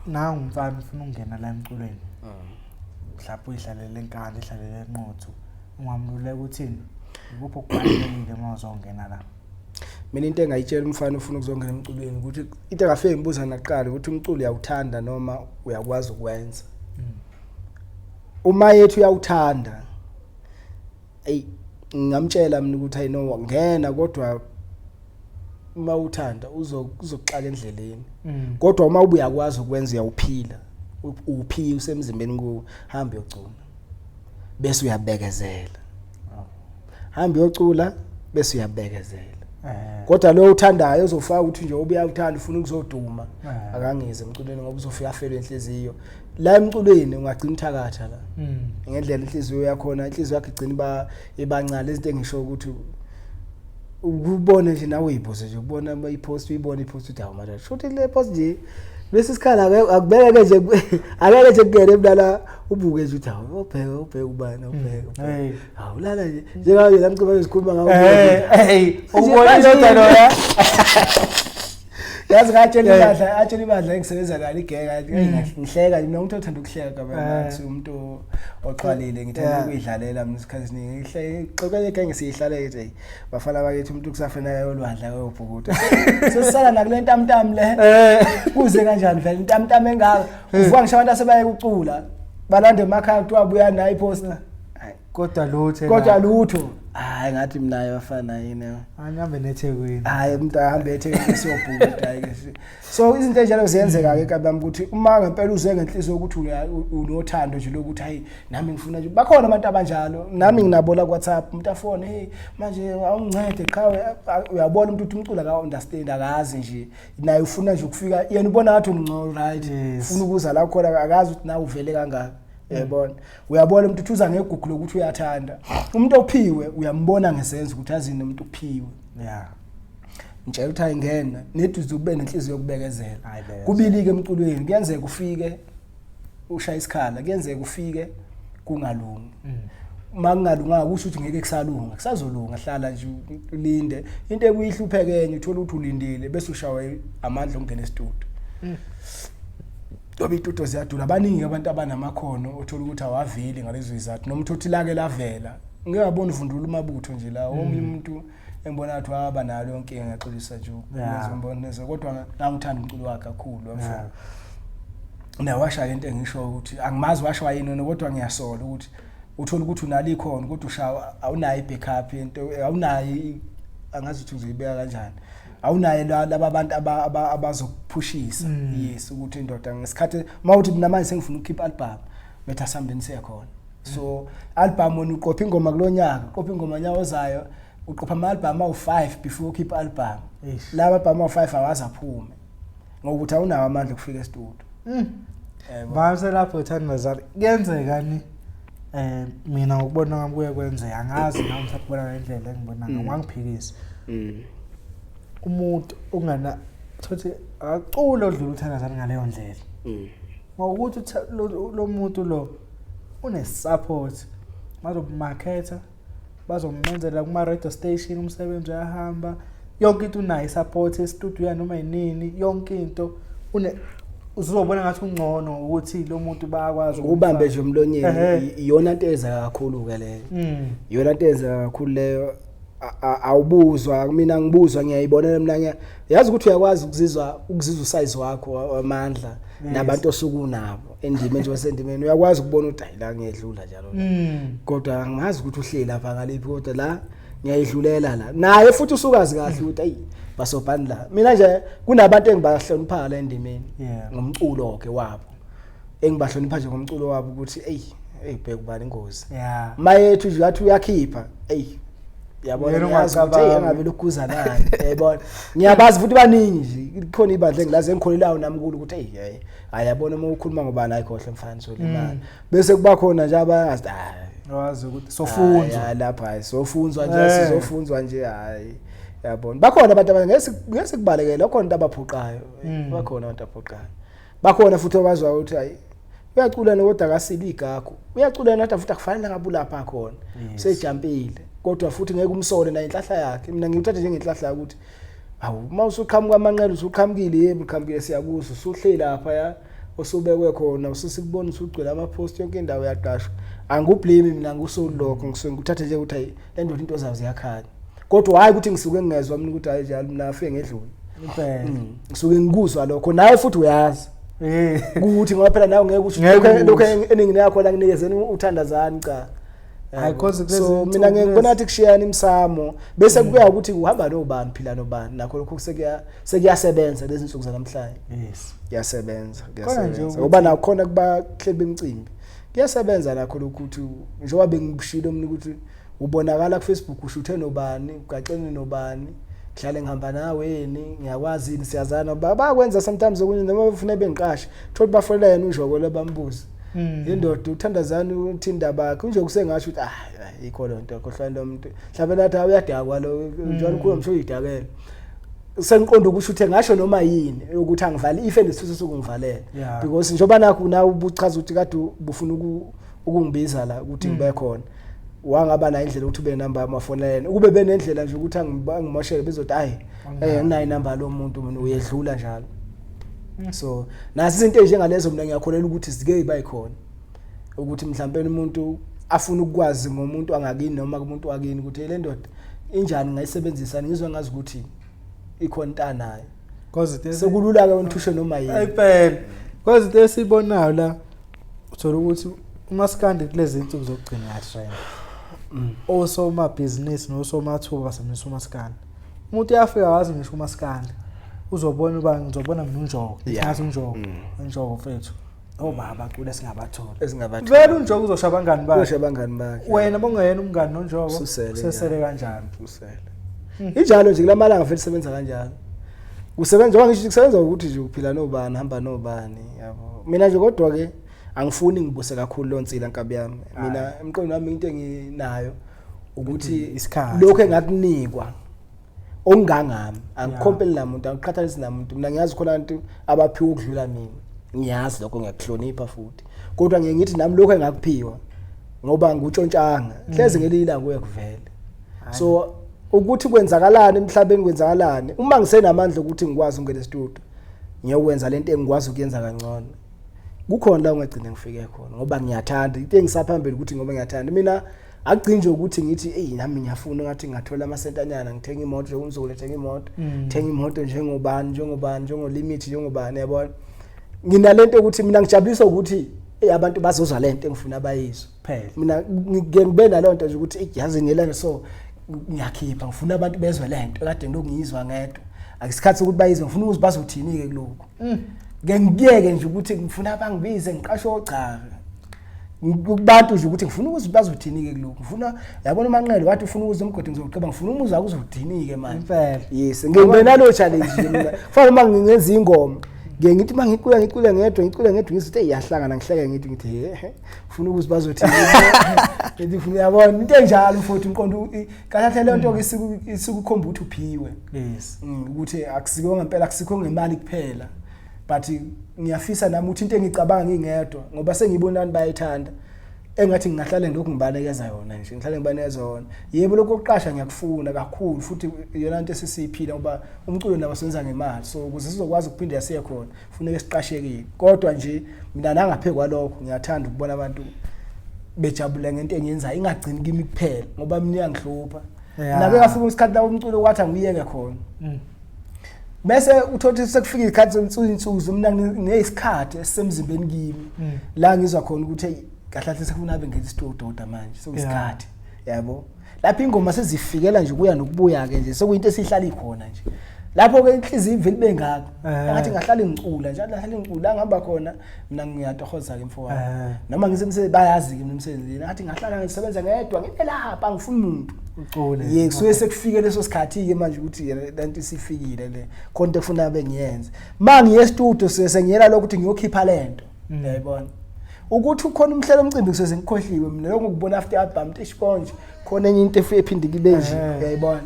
nangu umfana ufuna ukungena la emculweni, mhlawumbe uyihlalele eNkandla, ihlalele eNquthu, ungamluleka uthini? Ikuphi okubalulekile uma uzongena la? Mina into engayitshela umfana ufuna ukuzongena emculweni ukuthi into engafike ngibuza naqala ukuthi umculo uyawuthanda noma uyakwazi ukwenza. Uma yethu uyawuthanda, ey, ngingamtshela mina ukuthi, I know, ngena, kodwa uma uthanda uzokuxaka endleleni. Kodwa uma ubuyakwazi ukwenza, uyawuphila, uphi usemzimbeni kuwo, hamba uyocula bese uyabekezela. Hamba uyocula bese uyabekezela. Kodwa lo uthandayo uzofaka ukuthi nje ubuyawuthanda, ufuna ukuzoduma, akangeze emculweni, ngoba uzofika afelwe inhliziyo la emculweni. Ungagcina uthakatha la ngendlela inhliziyo yakhona, inhliziyo yakho igcina iba ibancane. Izinto engisho ukuthi ukubone nje nawe uyibuze nje, ukubona ipost, uyibone ipost, uthi, "Hawu manje, shuthi le post nje bese isikhala akubeke nje, akeke nje kungene mlala." Ubuke nje uthi, "Hawu, ubheke, ubheke ubani, ubheke, ubheke." Hawu, lala nje njengayo la mcimbi esikhuluma ngawo. Hey, ubona indoda loya. Yazi ngatshela ibandla, atshela ibandla engisebenza nalo, igeka, ngihleka mina, umuntu othanda ukuhleka kabe ngathi umuntu oxwalile, ngithanda ukuyidlalela mina isikhathi esiningi. Ngihleke xoxele igenge, siyihlale nje, hey bafana bakithi, umuntu kusafanele ayolwandla ayobhukuda, sesisala nakule ntamtam le. Kuze kanjani vele intamtam engaka? Uvuka ngisho abantu asebaye kucula, balande emakhaya, kuthiwa buya nayo iposter. Hayi. Kodwa lutho. Kodwa lutho. Hayi, ngathi mina bafana yini. Angihambe neThekwini. Hayi, umuntu ahambe eThekwini siyobhukuda, hayi ke. So izinto enjalo ziyenzeka ke kabami, ukuthi uma ngempela uze ngenhliziyo ukuthi unothando nje lokuthi, hayi, nami ngifuna nje, bakhona abantu abanjalo, nami nginabo la ku WhatsApp, umuntu afone, "Hey, manje awungincede qhawe." Uyabona umuntu ukuthi umculo aka understand, akazi nje, naye ufuna nje ukufika, yena ubona ngathi ungcono, right? Ufuna ukuza la khona, akazi ukuthi nawe uvele kangaka, uyabona. Uyabona umuntu uthi uza ngegugu lokuthi uyathanda. Umuntu ophiwe uyambona ngesenzo ukuthi azini umuntu uphiwe. Ngitshela ukuthi ayingena neduze, ube nenhliziyo yokubekezela. Hayi, bekezela. Kubili-ke emculweni, kuyenzeka ufike ushaya isikhala, kuyenzeka ufike kungalungi. Uma kungalunganga kusho ukuthi ngeke kusalunga, kusazolunga, hlala nje ulinde. Into ekuyihlupheke enye, uthola ukuthi ulindile bese ushawa amandla okungena esitudio, ngoba itudio ziyadula. Baningi abantu abanamakhono othola ukuthi awaveli ngalezo izathu, noma uthothi lake lavela. Ngike ngabona uvundula umabutho nje la, omunye umuntu engibona ngathi waba nayo leyo nkinga, ngiyaxolisa nje ukwenza umboniso, kodwa ngangithanda umculo wakhe kakhulu wamfo. Naye washaya into engisho ukuthi angimazi washaya yini wena, kodwa ngiyasola ukuthi uthola ukuthi unalo ikhono, kodwa ushawa awunayo i-backup yento, awunayo angazi ukuthi ngizoyibeka kanjani, awunayo laba bantu abazokuphushisa. Yes, ukuthi indoda ngesikhathi mawuthi mina manje sengifuna ukukhipha album, bethi asihambeni siye khona. So album wena uqopha ingoma kulonyaka, uqopha ingoma nyaka ozayo, uqopha ama album awu5 before ukhipha album. Eish. Laba album awu5 awaze aphume. Ngokuthi awunawo amandla okufika e-studio. Yebo. Base lapho Thandazani kuyenzeka ni mina ngokubona kwami kuye kwenzeka angazi nami mhlawumbe ubona ngendlela engibona ngayo wangiphikisa umuntu ongana thothi akacule odlula uThandazani ngaleyo ndlela ngokuthi lo muntu lo une support bazomaketha bazomenzela kuma radio station umsebenzi uyahamba yonke into unayo i-support e-studio ya noma yinini yonke into une uzobona ngathi ungcono ukuthi lo muntu bayakwazi Ubambe nje emlonyeni iyona nto eyenzeka kakhulu ke leyo. Iyona nto eyenzeka kakhulu leyo. Awubuzwa mina ngibuzwa ngiyayibonela mina yazi ukuthi uyakwazi ukuzizwa usize wakho wamandla nabantu osuku nabo endimeni nje wasendimeni uyakwazi ukubona ukuthi hayi la ngiyedlula njalo la. Kodwa angazi ukuthi uhleli lapha ngaliphi kodwa la ngiyayidlulela la naye futhi usukazi kahle ukuthi ayi basobhani la mina nje kunabantu engibahlonipha la endimeni ngomculo ke wabo engibahlonipha nje ngomculo wabo ukuthi eyi hey bheka ubani ingozi mayethu nje athi uyakhipha eyi yabona ngiyazi ukuthi hey engabe lokuza nani yayibona ngiyabazi futhi baningi nje kukhona ibandla engilazi engikholelayo nami kulo ukuthi hey hey ayabona uma ukhuluma ngobani ayikhohle mfana solimala bese kuba khona nje abayazi hayi wazi ukuthi sofunzwa hayi lapha hayi sofunzwa nje sizofunzwa nje hayi yabona bakhona abantu abangeke ngeke sikubalekele khona into abaphuqayo bakhona abantu abaphuqayo bakhona futhi abazwa ukuthi hayi uyacula kodwa akasili igakho uyacula kodwa futhi akufanele ngabe ulapha khona sejampile kodwa futhi ngeke umsole naye inhlahla yakhe mina ngiyithatha njengenhlahla ukuthi awu uma usuqhamuka amanqele usuqhamukile yebo uqhamukile siyakuzo usuhleli lapha ya osubekwe khona ususikubona usugcwele ama-post yonke indawo uyaqashwa angiku-blame mina ngikusoli lokho ngisuke ngikuthathe nje ukuthi hayi le ndoda into zayo ziyakhanya kodwa hhayi ukuthi ngisuke ngingezwa mina ukuthi hayi njalo mina afike ngedlule impela ngisuke ngikuzwa lokho nawe futhi uyazi ukuthi ngoba phela nawe ngeke usho lokho eningi yakho la nginikezeni uthandazani cha Hayi, cause kulezi so insuku mina ngeke ngibona lezi- ngathi kushiyana imsamo bese kuya ukuthi uhamba nobani phila nobani nakho lokho sekuya sekuyasebenza lezi insuku zanamhlanje yes kuyasebenza Khona nje kuyasebenza ukuthi- ngoba nakhona kuba hleli bemcimbi kuyasebenza nakho lokhu ukuthi njengoba bengikushilo mina ukuthi ubonakala ku Facebook ushuthe nobani ugaxene nobani ngihlale ngihamba naweni ngiyakwazi yini siyazana bayakwenza sometimes okunye noma befuna bengiqashe thola bafonela yena uNjoko lo bambuze indoda uthandazani uthi indaba yakhe uNjoko usengasho ukuthi ah ikho lo nto khohlwa lo muntu mhlawumbe nathi uyadakwa lo njalo ukhuluma msho uyidakela sengiqonda ukusho ukuthi ngasho noma yini ukuthi angivali if enesifiso sokungivalela because njengoba nakho nawe ubuchaza ukuthi kade ubufuna ukungibiza la ukuthi ngibe khona wangaba nayo indlela ukuthi ube nenamba yamafonela ukube benendlela nje ukuthi angimoshele bezothi hayi nginayo inamba lo muntu mina uyedlula njalo so nazi izinto ezinjengalezo mina ngiyakholelwa ukuthi zike bayikhona ukuthi mhlawumbe umuntu afuna ukwazi ngomuntu angakini noma kumuntu wakini ukuthi le ndoda injani ngayisebenzisa ngizwe ngazi ukuthi ikhona into anayo cause sekulula ke ukuthi usho noma yini impela cause into esibonayo la uthola ukuthi umaskandi kulezi insuku zokugcina uyatrend osomabhizinisi nosomathuba basebenzisa umaskandi umuntu uyafika wazi ngisho umaskandi uzobona uba ngizobona mina uNjoko ngathi uNjoko uNjoko mfethu obaba cula singabathola esingabathola vele uNjoko uzosha abangani bakhe uzosha abangani bakhe wena bongeyena umngani noNjoko usesele kanjani usele injalo nje kulamalanga vele sebenza kanjalo kusebenza njengoba ngisho kusebenza ukuthi nje uphila nobani hamba nobani yabo mina nje kodwa ke angifuni ngibuse kakhulu lo nsila nkabi yami mina emqondweni wami into enginayo ukuthi isikhathi lokho engakunikwa okungangami angikhompeli namuntu angiqhathanisi namuntu mina ngiyazi khona abantu abaphiwa ukudlula mina ngiyazi lokho ngiyakuhlonipha futhi kodwa ngiye ngithi nami lokho engakuphiwa ngoba ngikutshontshanga hleze ngelinye ilanga kuye kuvele so ukuthi kwenzakalani emhlabeni kwenzakalani uma ngisenamandla ukuthi ngikwazi ukungena e-studio ngiyokwenza lento engikwazi ukuyenza kangcono kukhona la ungagcina ngifike khona ngoba ngiyathanda into engisaphambili ukuthi ngoba ngiyathanda mina akugcini nje ukuthi ngithi eyi nami ngiyafuna ngathi ngingathola amasentanyana ngithenga imoto njengomzukulu ethenga imoto thenga imoto njengobani njengobani njengolimit njengobani yabona nginalento ukuthi mina ngijabuliswa ukuthi eyi abantu bazozwa lento engifuna bayizwe phela mina ngike ngibe naloo nto nje ukuthi eyi yazi ngelanga so ngiyakhipha ngifuna abantu bezwe lento kade ngilokhu ngiyizwa ngedwa akusikhathi sokuthi bayizwe ngifuna ukuthi bazothini-ke kulokhu ngeke ngiyeke nje ukuthi ngifuna abangibize ngiqashe ogcaka kubantu nje ukuthi ngifuna ukuthi bazothini-ke kulokhu ngifuna yabona uManqele wathi ufuna ukuza umgodi ngizowuqeba ngifuna umuzwa kuzothini-ke manje impela yes ngibe nalo challenge nje mina kufana uma ngingenza ingoma Ngeke ngithi uma ngicula ngicula ngedwa ngicula ngedwa ngithi hey iyahlangana ngihleke ngithi ngithi he ufuna ukuthi bazothi ngithi ufuna uyabona into enjalo mfowethu umqondo kahle kahle le nto ke isikukhomba ukuthi uphiwe. Yes. Ukuthi akusiko ngempela akusikho ngemali kuphela. But ngiyafisa nami ukuthi into engicabanga ngingedwa ngoba sengibona abantu bayayithanda. Engathi ngingahlale ngilokhu ngibalekeza yona nje ngihlale ngibalekeza yona. Yebo lokho okuqasha ngiyakufuna kakhulu futhi iyona nto esisiyiphila ngoba umculo nawo senza ngemali so ukuze sizokwazi ukuphinde siye khona kufuneka siqashekile. Kodwa nje mina nangaphe kwalokho ngiyathanda ukubona abantu bejabula ngento engiyenzayo ingagcini kimi kuphela ngoba mina iyangihlupha. Nake ngafika isikhathi la umculo kwathi angiyeke khona. Bese uthola sekufika isikhathi sensuku insuku mina nginesikhathi esisemzimbeni kimi la ngizwa khona ukuthi hey kahle kahle sekufuna abe ngenza isitododa manje sekuyisikhathi yabo. Lapho ingoma sezifikela nje kuya nokubuya ke nje sekuyinto esihlala ikhona nje. Lapho ke inhliziyo ivele ibe ngaka. Ngathi ngahlala ngicula nje ngahlala ngicula ngihamba khona mina ngiyatohoza ke mfowami. Noma ngisemsebenzini bayazi ke mina emsebenzini ngathi ngahlala ngisebenza ngedwa ngibe lapha angifuni umuntu. Ucule. Ye kusuke sekufike leso sikhathi ke manje ukuthi lento isifikile le khona into efuna bengiyenze. Mangiye e-studio sengiyela lokho ukuthi ngiyokhipha lento. Uyayibona. Ukuthi ukhona umhlelo omcimbi kusuke sengikhohliwe mina lokho ngikubona after album ish konje khona enye into ephinde kibe nje uyayibona.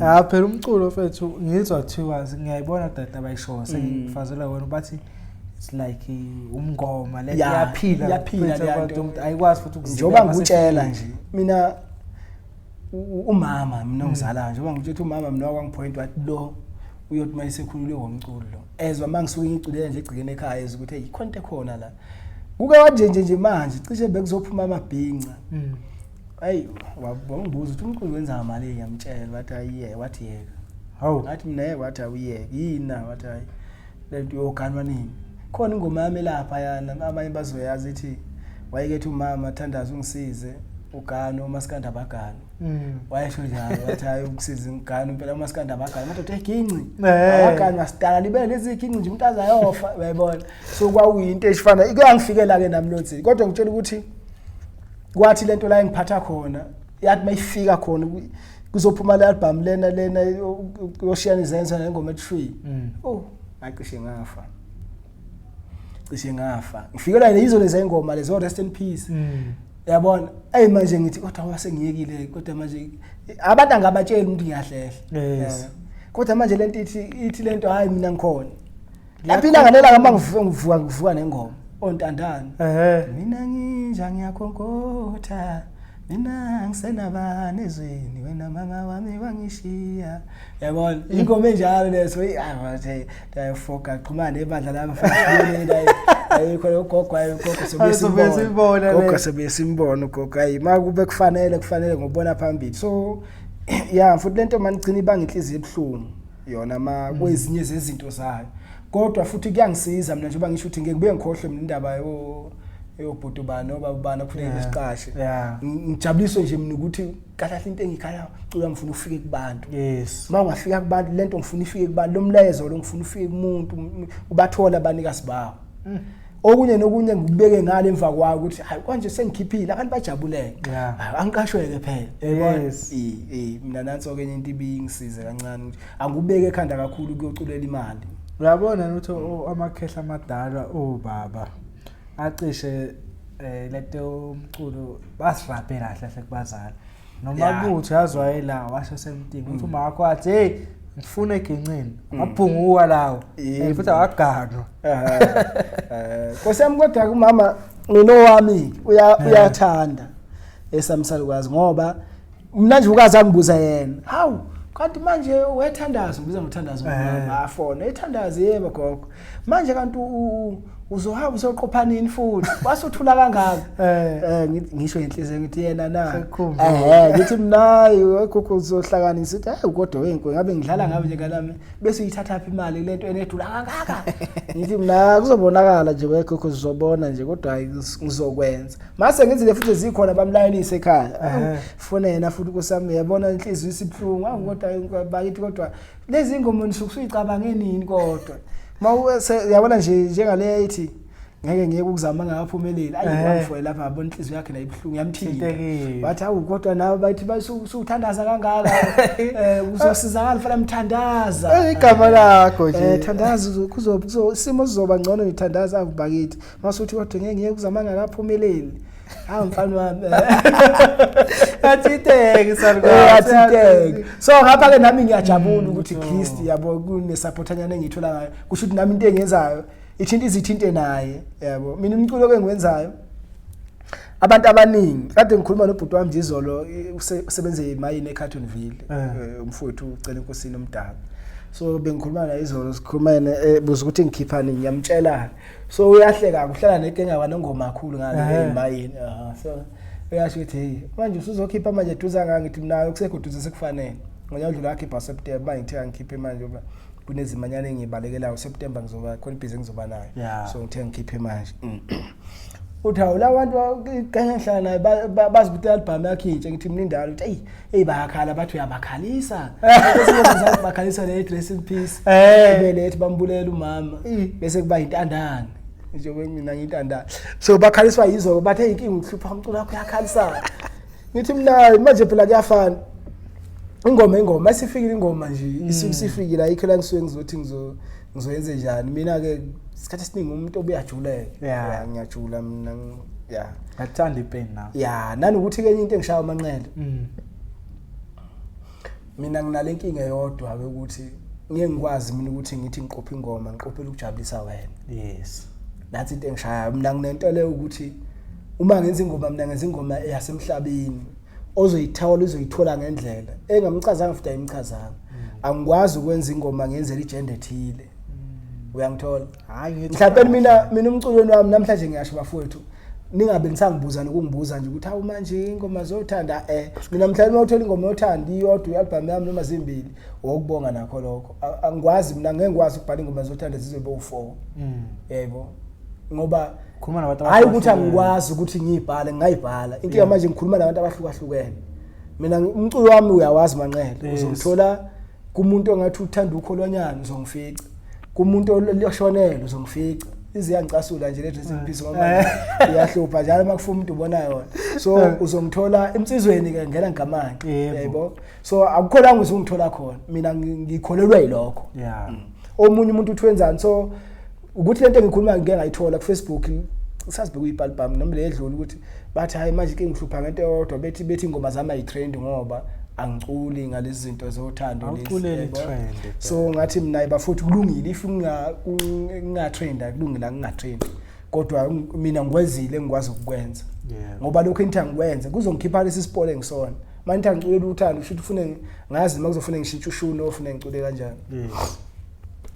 Ah phela umculo mfethu ngizwa kuthiwa ngiyayibona dada abayishoyo sengifazela wena bathi it's like umngoma le iyaphila iyaphila leya nto. Ayikwazi futhi ukuzibeka Njengoba ngikutshela nje mina umama mina ongizalayo njengoba ngikutshela umama mina wakwangipoint wathi lo uyothi mayisekhulule ngomculo lo ezwa mangisuke ngiculela nje egcikeni ekhaya ezwa ukuthi hey ikhona into ekhona la kuke wanje nje nje manje cishe bekuzophuma amabhinca. Hayi wangibuza ukuthi umculo wenza ngamali ngiyamtshela wathi ayiye wathi yeka. Hawu. Ngathi mina yeke wathi awuyeke yini na wathi hayi lento yoganwa nini. Khona ingoma yami lapha yana abanye bazoyazi ithi wayekethi umama thandaza ungisize ugano umaskanda abagano. Wayesho njalo wathi hayi ukusiza ingane impela umaskanda abagano madoda eginci. Abagano asidala libele lezi ginci nje umuntu azayofa uyayibona. So kwakuyinto esifana kuyangifikela ke nami lothi kodwa ngitshela ukuthi kwathi lento la engiphatha khona yathi mayifika khona kuzophuma le album lena lena yoshiyana izenzo nengoma ethi Oh ngacishe ngafa. Cishe ngafa. Ngifikelwa yizo lezi ingoma lezo rest in peace. Yabona hey manje ngithi kodwa wasengiyekile kodwa manje abantu angabatsheli umuntu ngiyahlehla. Yes. Kodwa manje lento ithi lento hayi mina ngikhona. Lapho ilanga nelanga mangivuka ngivuka ngivuka nengoma ontandane. Mina nginja ngiyakhonkotha mina ngisenabani ezweni wena mama wami wangishiya. Yabona ingoma enjalo leso ayi ayifoka xhumana nebandla lami futhi ayikho ugogo ayigogo sobuye simbona gogo sobuye simbona ugogo ayi makube kufanele kufanele ngobona phambili. So yeah futhi lento manigcina ibanga inhliziyo ebuhlungu yona ma kwezinye zezinto zayo. Kodwa futhi kuyangisiza mina njengoba ngisho ukuthi ngeke ngibuye ngikhohlwe mina indaba yobhuti bani obaba bani kufuneka besiqashe. Ngijabuliswe nje mina ukuthi kahle kahle into engikhala cula ngifuna ufike kubantu. Yes. Uma ungafika kubantu lento ngifuna ifike kubantu lo mlayezo lo ngifuna ufike kumuntu ubathola abanikazi bawo. Okunye nokunye ngikubeke ngale emva kwayo ukuthi hayi konje sengikhiphile abantu bajabuleke. Angiqashweke phela. Yes. Mina nanso ke into ibingisize kancane ukuthi angubeke ekhanda kakhulu kuyoculela imali. Uyabona ukuthi amakhehla amadala obaba acishe lento umculo basirape kahle kahle kubazali. Noma kuthi yazwayela washo semtini ukuthi uma wakho wathi hey ngifuna egincini amabhunguka lawo futhi awaganwa. Nkosi yami kodwa kumama mina owami uyathanda esamsalukazi ngoba mina nje ukaze angibuza yena. Hawu kanti manje wethandaza ngibiza ngothandaza umama afona ethandaza yebo gogo. Manje kanti uzohamba usoqopha nini futhi wasuthula kangaka. Ngisho inhliziyo ngithi yena na. Ngithi mina gogo uzohlanganisa uthi hayi kodwa wenkosi ngabe ngidlala ngabe nje ngalami bese uyithatha phi imali lento enedula kangaka. Ngithi mina kuzobonakala nje wegogo uzobona nje kodwa hayi ngizokwenza. Mase ngizile futhi zikhona bamlayelise ekhaya. Funa yena futhi kusami yabona inhliziyo isibhlungu awu kodwa bakithi kodwa lezi ingoma nisuke usuyicabange nini kodwa. Mawuse yabona nje njengale ethi Ngeke ngiyeke ukuzama ngakaphumeleli. Ayi, wamfoye lapha, yabona inhliziyo yakhe nayo ibuhlungu, yamthinta. Thintekile. Wathi, awu kodwa nawe bathi usuthandaza kangaka, uzosizakala fana, mthandaza. Igama lakho nje. Thandaza, isimo sizoba ngcono, ngithandaza akubakithi. Masuthi kodwa ngeke ngiyeke ukuzama ngakaphumeleli. Hawu mfana wami. Athinteke salukazi. Athinteke. So ngapha ke nami ngiyajabula ukuthi at least yabo kune supportanyana engiyithola ngayo. Kusho ukuthi nami into engiyenzayo ithinta izithinte naye, yabo. Mina umculo ke engiwenzayo, abantu abaningi, kade ngikhuluma nobhuti wami nje izolo, usebenze emayini eCartonville, umfowethu ucela inkosini omdala. So bengikhuluma naye izolo, sikhuluma yena, buza ukuthi ngikhiphani, ngiyamtshela. So uyahleka, kuhlala nenkinga kwanongoma kakhulu ngale emayini. So uyasho ukuthi hey, manje usuzokhipha manje duze kangaka? Ngithi mina kusekho duze, sekufanele. Ngonyaka odlule wakhipha September, manje ngithe angikhiphe manje ngoba kunezimanyana engiyibalekelayo. September ngizoba khona ibhizi engizoba nayo. So ngithe ngikhiphe manje. Uthi hawu, la bantu kanye ngihlala naye bazi ukuthi i-album yakhe intsha. Ngithi mina indalo. Uthi eyi eyi, bayakhala, bathi uyabakhalisa. Bese bakhalisa le Rest in Peace, belethi bambulela umama, bese kuba intandane, njengoba mina ngiyintandane. So bakhaliswa yizo, bathi hey, inkinga ukuhlupha umculo wakho uyakhalisa. Ngithi mina manje phela kuyafana, ingoma isifikile, ingoma nje isuke isifikile, ayikho la ngisuke ngizothi ngizoyenze njani. Mina ke isikhathi esiningi umuntu obuyajuleka. Yeah, ngiyajula mina, yeah. Ngathanda ipain now. Ya, nanokuthi ke enye into engishaya amanqele, mina nginale nkinga eyodwa ke, ukuthi ngeke ngikwazi mina ukuthi ngithi ngiqophe ingoma ngiqophela ukujabulisa wena. Nathi into engishayayo mina, nginento leyo ukuthi uma ngenza ingoma, mina ngenza ingoma yasemhlabeni, ozoyithola uzoyithola ngendlela engamchazanga futhi ayimchazanga. Angikwazi ukwenza ingoma ngenzela igender ethile, uyangithola? Hayi, ngithi Mhlawumbe mina umculweni wami namhlanje, ngiyasho bafowethu, ningabe nisangibuza nokungibuza nje ukuthi hawu manje ingoma zothanda. Mina mhlawumbe uma uthola ingoma yothanda iyodwa i-album yami noma zimbili, wokubonga nakho lokho. Angikwazi mina, ngeke ngikwazi ukubhala ingoma zothanda zizobe u4, yebo, ngoba Khuluma nabantu hayi ukuthi abahlukahlukene. Angikwazi ukuthi ngiyibhale, ngingayibhala. Inkinga manje ngikhuluma nabantu abahlukahlukene. Mina umculo wami uyawazi manqele, uzongithola kumuntu ongathi uthanda ukholwanyana, uzongifica kumuntu oshonele, uzongifica. Ize iyangicasula nje le Rest in Peace ngoba iyahlupha njalo uma kufuna umuntu ubona yona. So uzongithola emsizweni ke, ngena ngigamanxe, yebo. So akukho la ngizongithola khona mina, ngikholelwa yilokho. Omunye umuntu uthi wenzani, so ukuthi lento engikhuluma ngike ngayithola ku Facebook, sasibheka uyi-album noma le edlule, ukuthi bathi hayi manje ke ngihlupha ngento eyodwa, bethi ingoma zami ayitrend ngoba angiculi ngalezi zinto zothando lezi, Awuculeli yabo. trend. So ngathi mina bafuthi kulungile if ngingatrend, kulungile angingatrend, kodwa mina ngikwenzile engikwazi ukukwenza, ngoba lokho engithi angikwenze kuzongikhipha lesi sipole engisona. Manje ngithi angiculele uthando, kusho ukuthi ufune ngazi uma kuzofuna ngishintshe ushuni, ofune ngicule kanjani.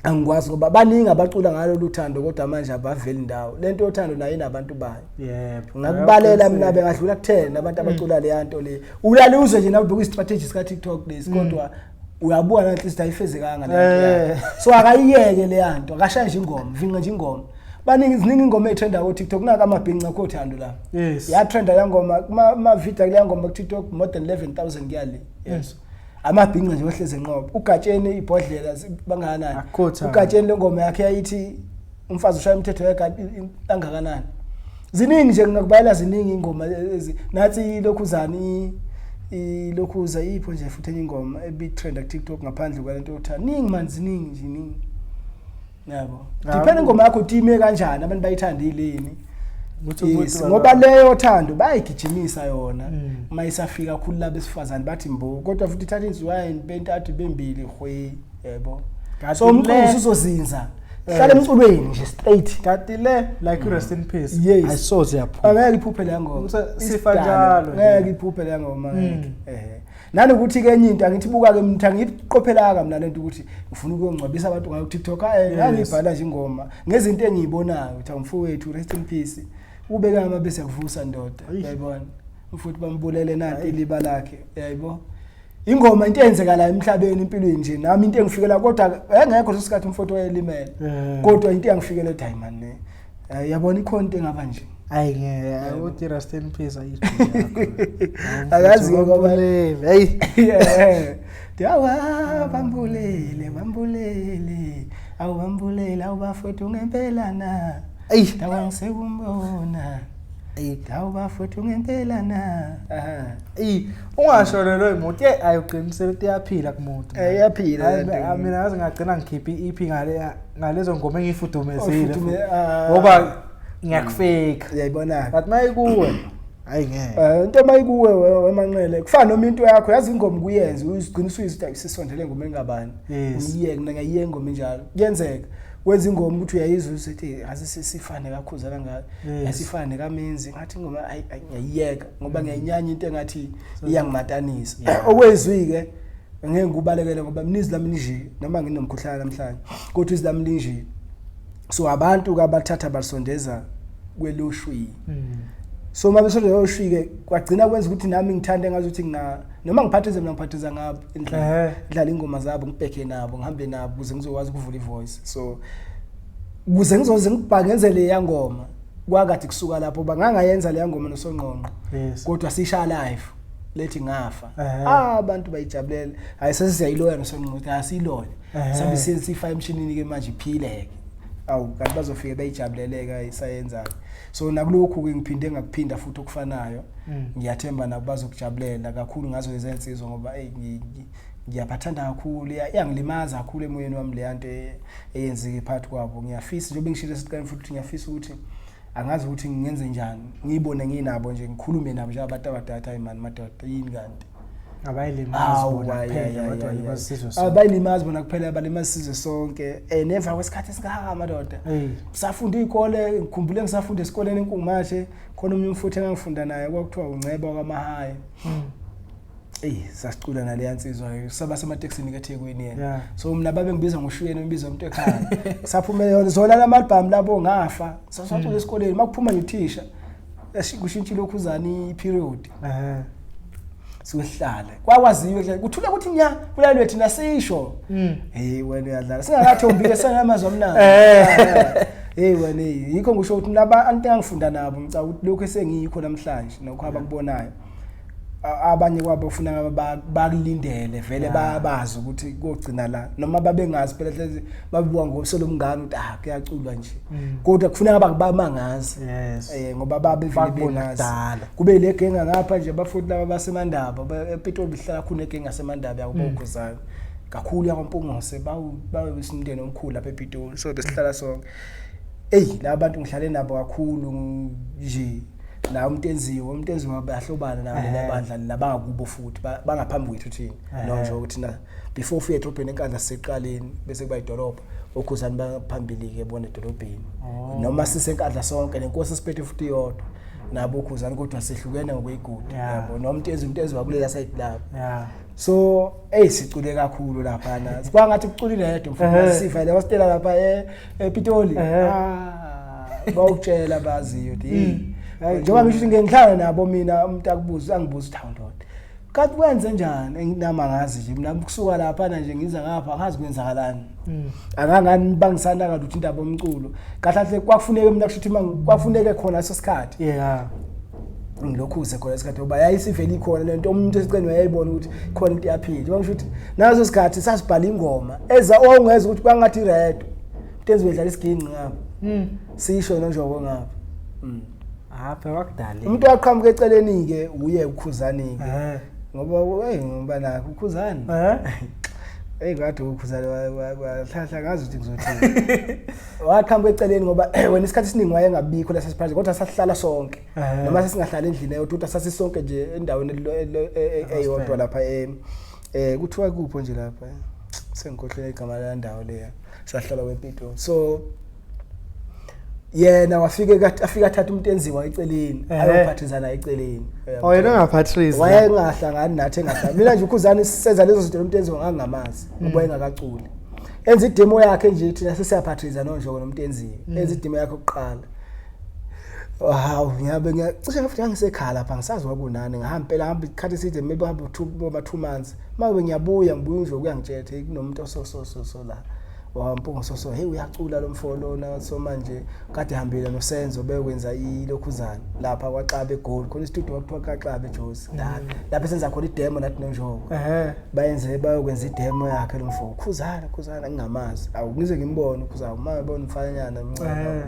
Angikwazi ngoba baningi abacula ngalo luthando, kodwa manje abaveli ndawo. Lento yothando nayo inabantu bayo. Ngakubalela mina bengadlula ku-10 abantu abacula leya nto le, ulale uzwe nje nawe, bekuyi-strategy sika-TikTok lesi, kodwa uyabuka na at least ayifezekanga le nto yakhe. So akayiyeke leya nto, akashaye nje ingoma, vinqa nje ingoma. Baningi, ziningi ingoma ey'trenda ko-TikTok, naka amabhinca kothando la. Yatrenda leya ngoma, kuma-video kuleya ngoma ku-TikTok more than 11,000 kuyale. Yes, amabhinca nje ohleze enqoba ugatsheni ibhodlela bangakanani. Akukho. Ugatsheni le ngoma yakhe yayithi umfazi ushaya umthetho angakanani. Ziningi nje, ngingakubayela ziningi ingoma nathi ilokhuzani, ilokhuza ipho nje futhi enye ingoma ebi-trenda ku-TikTok ngaphandle kwalento yothando. Ningi mani, ziningi nje, ningi, yabo. Depend ingoma yakho time kanjani, abantu bayithandile yini. Ukuthi Yes, umuntu ngoba leyo thando bayayigijimisa yona uma isafika kakhulu labo besifazane, bathi mbo, kodwa futhi ithatha insuku bentathu bembili hwe, yebo. Kanti So umculo usuzozinza, hlala emculweni nje straight. Kanti le like rest in peace ayisoze yaphuma. Angeke iphuphe leya ngoma. Sifa Isidala. njalo nje. Ngeke iphuphe leya ngoma, ngeke. Ehe, nanokuthi ke enye into angithi buka ke mtha ngiqophelaka mina lento ukuthi ngifuna ukuyongcwabisa abantu ngayo ku-TikTok. Hayi, ngangibhala nje ingoma ngezinto engiyibonayo ukuthi awumfowethu, rest in peace, ubeka amabese kuvusa ndoda. Uyayibona, mfowethu bambulele, nanti iliba lakhe, uyayibo ingoma, into eyenzekalayo emhlabeni, empilweni nje. Nami into engifikela, kodwa engekho leso sikhathi umfowethu wayelimele, kodwa into engifikela ethi hayi man ne, yabona ikhona into engaba nje. Hayi ngeke, uthi rest in peace ayikho. Akazi-ke ngoba- Hey. Yeah. Awa bambulele, bambulele, awu bambulele, awu bafowethu ngempela na. Eyi. Dawa ngisekumbona. Eyi. Dawu bafowethu ngempela na. Aha. Eyi, ungashonelwa imoto ye ayiqinisele ukuthi iyaphila kumuntu. Eh, iyaphila Hayi, le nto. mina ngaze ngagcina ngikhiphe i-EP ngale ngalezo ngoma engiyifudumezile. Ah. Ngoba ngiyakufake. Uyayibona. But mayikuwe hayi ngeke. Into mayikuwe wemanqele kufana noma into yakho yazi ingoma kuyenza uzigcina usuyizwa ukuthi sisondele ingoma engabani. Yes. Ngiyeke mina ngiyayiyeka ingoma enjalo. Kuyenzeka. Wenza ingoma ukuthi uyayizwa usithi ase sifane kakhuza kangaka. Yes. Asifane kaMenzi ngathi ingoma ayi ayi, ngiyayiyeka ngoba ngiyayinyanya into engathi iyangimatanisa. Yeah. Okwezwi ke ngeke ngikubalekele ngoba mina izwi lami linje noma nginomkhuhlane namhlanje kodwa izwi lami linje. So abantu kabathatha basondeza kweloshwi. So uma besondeza kweloshwi ke kwagcina kwenza ukuthi nami ngithande ngazi ukuthi nginga noma ngiphathize mina ngiphathiza ngabo endlini. Ngidlala ingoma zabo ngibheke nabo ngihambe nabo ukuze ngizokwazi ukuvula ivoice. So ukuze ngizoze ngibhake ngenze leya ngoma kwakade kusuka lapho bangangayenza leya ngoma nosongqongqo. Yes. Kodwa sisha live lethi ngafa. Abantu bayijabulela. Hayi sesiyayiloya nosongqongqo ukuthi asiyiloya. Sabe sifaka emshinini ke manje iphileke. Awu kanti bazofike bayijabuleleka isayenzayo. So nakulokhu ke ngiphinde ngakuphinda futhi okufanayo. Ngiyathemba nabo bazokujabulela kakhulu ngazo lezi insizwa ngoba hey ngiyabathanda kakhulu iyangilimaza kakhulu emoyeni wami le nto eyenzeke phakathi kwabo. Ngiyafisa njengoba ngishilo esiqaleni futhi ngiyafisa ukuthi angazi ukuthi ngingenze njani ngiyibone nginabo nje ngikhulume nabo njengabantu abadala hayi man madoda yini kanti Abayilimazi bona kuphela kodwa libasizwe sonke. Abayilimazi bona kuphela balimaza isizwe sonke. Neva kwesikhathi esingaka madoda. Safunda izikole ngikhumbule ngisafunda esikoleni eNkungumashe khona omunye umfuthu engangifunda naye kwakuthiwa uNceba kwaMahaye. Sasicula naleya nsizwa saba sematekisini keThekwini yena. So mina babe ngibiza ngoshuyeni ngibiza umuntu ekhaya. Saphumela zona lama album labo ngafa. Sasacula esikoleni makuphuma nje uthisha kushintshile ukhuzani iperiod. Siyohlala. Kwakwaziwe kuthula ukuthi nya kulalwe thina sisho. Hey wena uyadlala. Singakathombi ke sangamazwi amnandi. Hey wena yikho ngisho ukuthi laba antu engifunda nabo ngicabanga ukuthi lokho esengiyikho namhlanje nokho abakubonayo. Abanye kwabo ufuna bakulindele vele bayabazi ukuthi kogcina la noma babengazi phela hlezi babuka ngobusolo omngane ukuthi ah kuyaculwa nje kodwa kufuneka bakubamangazi ngoba babe vele bengazi kube le genga ngapha nje abafundi laba basemandaba ePitoli bihlala kakhulu negenga semandaba yakubokhuzana kakhulu yakwaMpungose bawu bawu simndeni omkhulu lapha ePitoli so besihlala sonke. Ey laba bantu ngihlale nabo kakhulu nje la umuntu enziwe bahlobana nawo leli bandla labangakubo futhi bangaphambi kwethu thina no nje ukuthi na before ufike edrobheni eNkandla siseqaleni bese kuba idolobha okhuzani baphambili ke bona edolobheni noma siseNkandla sonke nenkosi siphethe futhi iyodwa nabo okhuzani kodwa sehlukene ngokweyigodi yabo noma umuntu enziwa kulela side labo. So hey sicule kakhulu lapha na kwangathi kuculile yedwa mfowethu sifa le wasitela lapha ePitoli bawukutshela baziyo ukuthi njengoba ngisho ukuthi ngihlala nabo mina umuntu akubuza angibuza ukuthi hawu ndoda kanti wenze njani nami angazi nje mina kusuka lapha nje ngiza ngapha angazi kwenzakalani akangani bangisana kalutho indaba omculo kahle kahle kwakufuneka mina kusho ukuthi kwakufuneke khona leso sikhathi ngilokhu uze khona isikhathi ngoba yayisivele ikhona lento umuntu esiceni wayeyibona ukuthi khona into iyaphila njengoba ngisho ukuthi naso sikhathi sasibhala ingoma eza ongeza ukuthi kwangathi iredo into ezidlala isiginci ngapha sisho nonjoko ngapha Phela kwakudala umuntu waqhamuka eceleni ke uye ukhuzani ke ngoba hey ngoba nakho ukhuzani hey kade ukhuzani wahlahla ngazi ukuthi ngizothini waqhamuka eceleni ngoba wena isikhathi esiningi wayengabikho lesa siphathi kodwa sasihlala sonke noma sesingahlala endlini eyodwa kodwa sasisonke nje endaweni eyodwa lapha kuthiwa kupho nje lapha sengikhohlwe igama la ndawo leya sahlala kwePitoli. So yena wafike afika athatha umuntu enziwa eceleni ayophathiza naye eceleni. Oh yena ongaphathrizi. Wayengahlangani nathi engahlangani. Mina nje ukhuzani senza lezo zinto umuntu enziwa ngangamazi ngoba engakaculi. Enza idemo yakhe nje thina sesiyaphathiza nonjoko nomuntu enziwe. Enza idemo yakhe oqala. Hawu ngiyabe ngiyacishe futhi ngangisekhaya lapha ngisazi kwakunani ngihamba impela ngihamba isikhathi eside maybe hamba 2 months. Manje ngiyabuya ngibuya nje ukuyangitshela ukuthi kunomuntu oso so so so la. Wampungososo, hey, uyacula lo mfo lona. So manje kade hambile noSenzo beyokwenza ilokhuzana lapha kwaXaba eGoli, khona istudio kwakuthiwa kaXaba eJozi la, lapho esenza khona idemo nathi noNjoko. Bayenze bayokwenza idemo yakhe lo mfo. Khuzana, Khuzana ngingamazi, awu, ngize ngimbone uKhuzana, uma ngibona umfanyana mncane.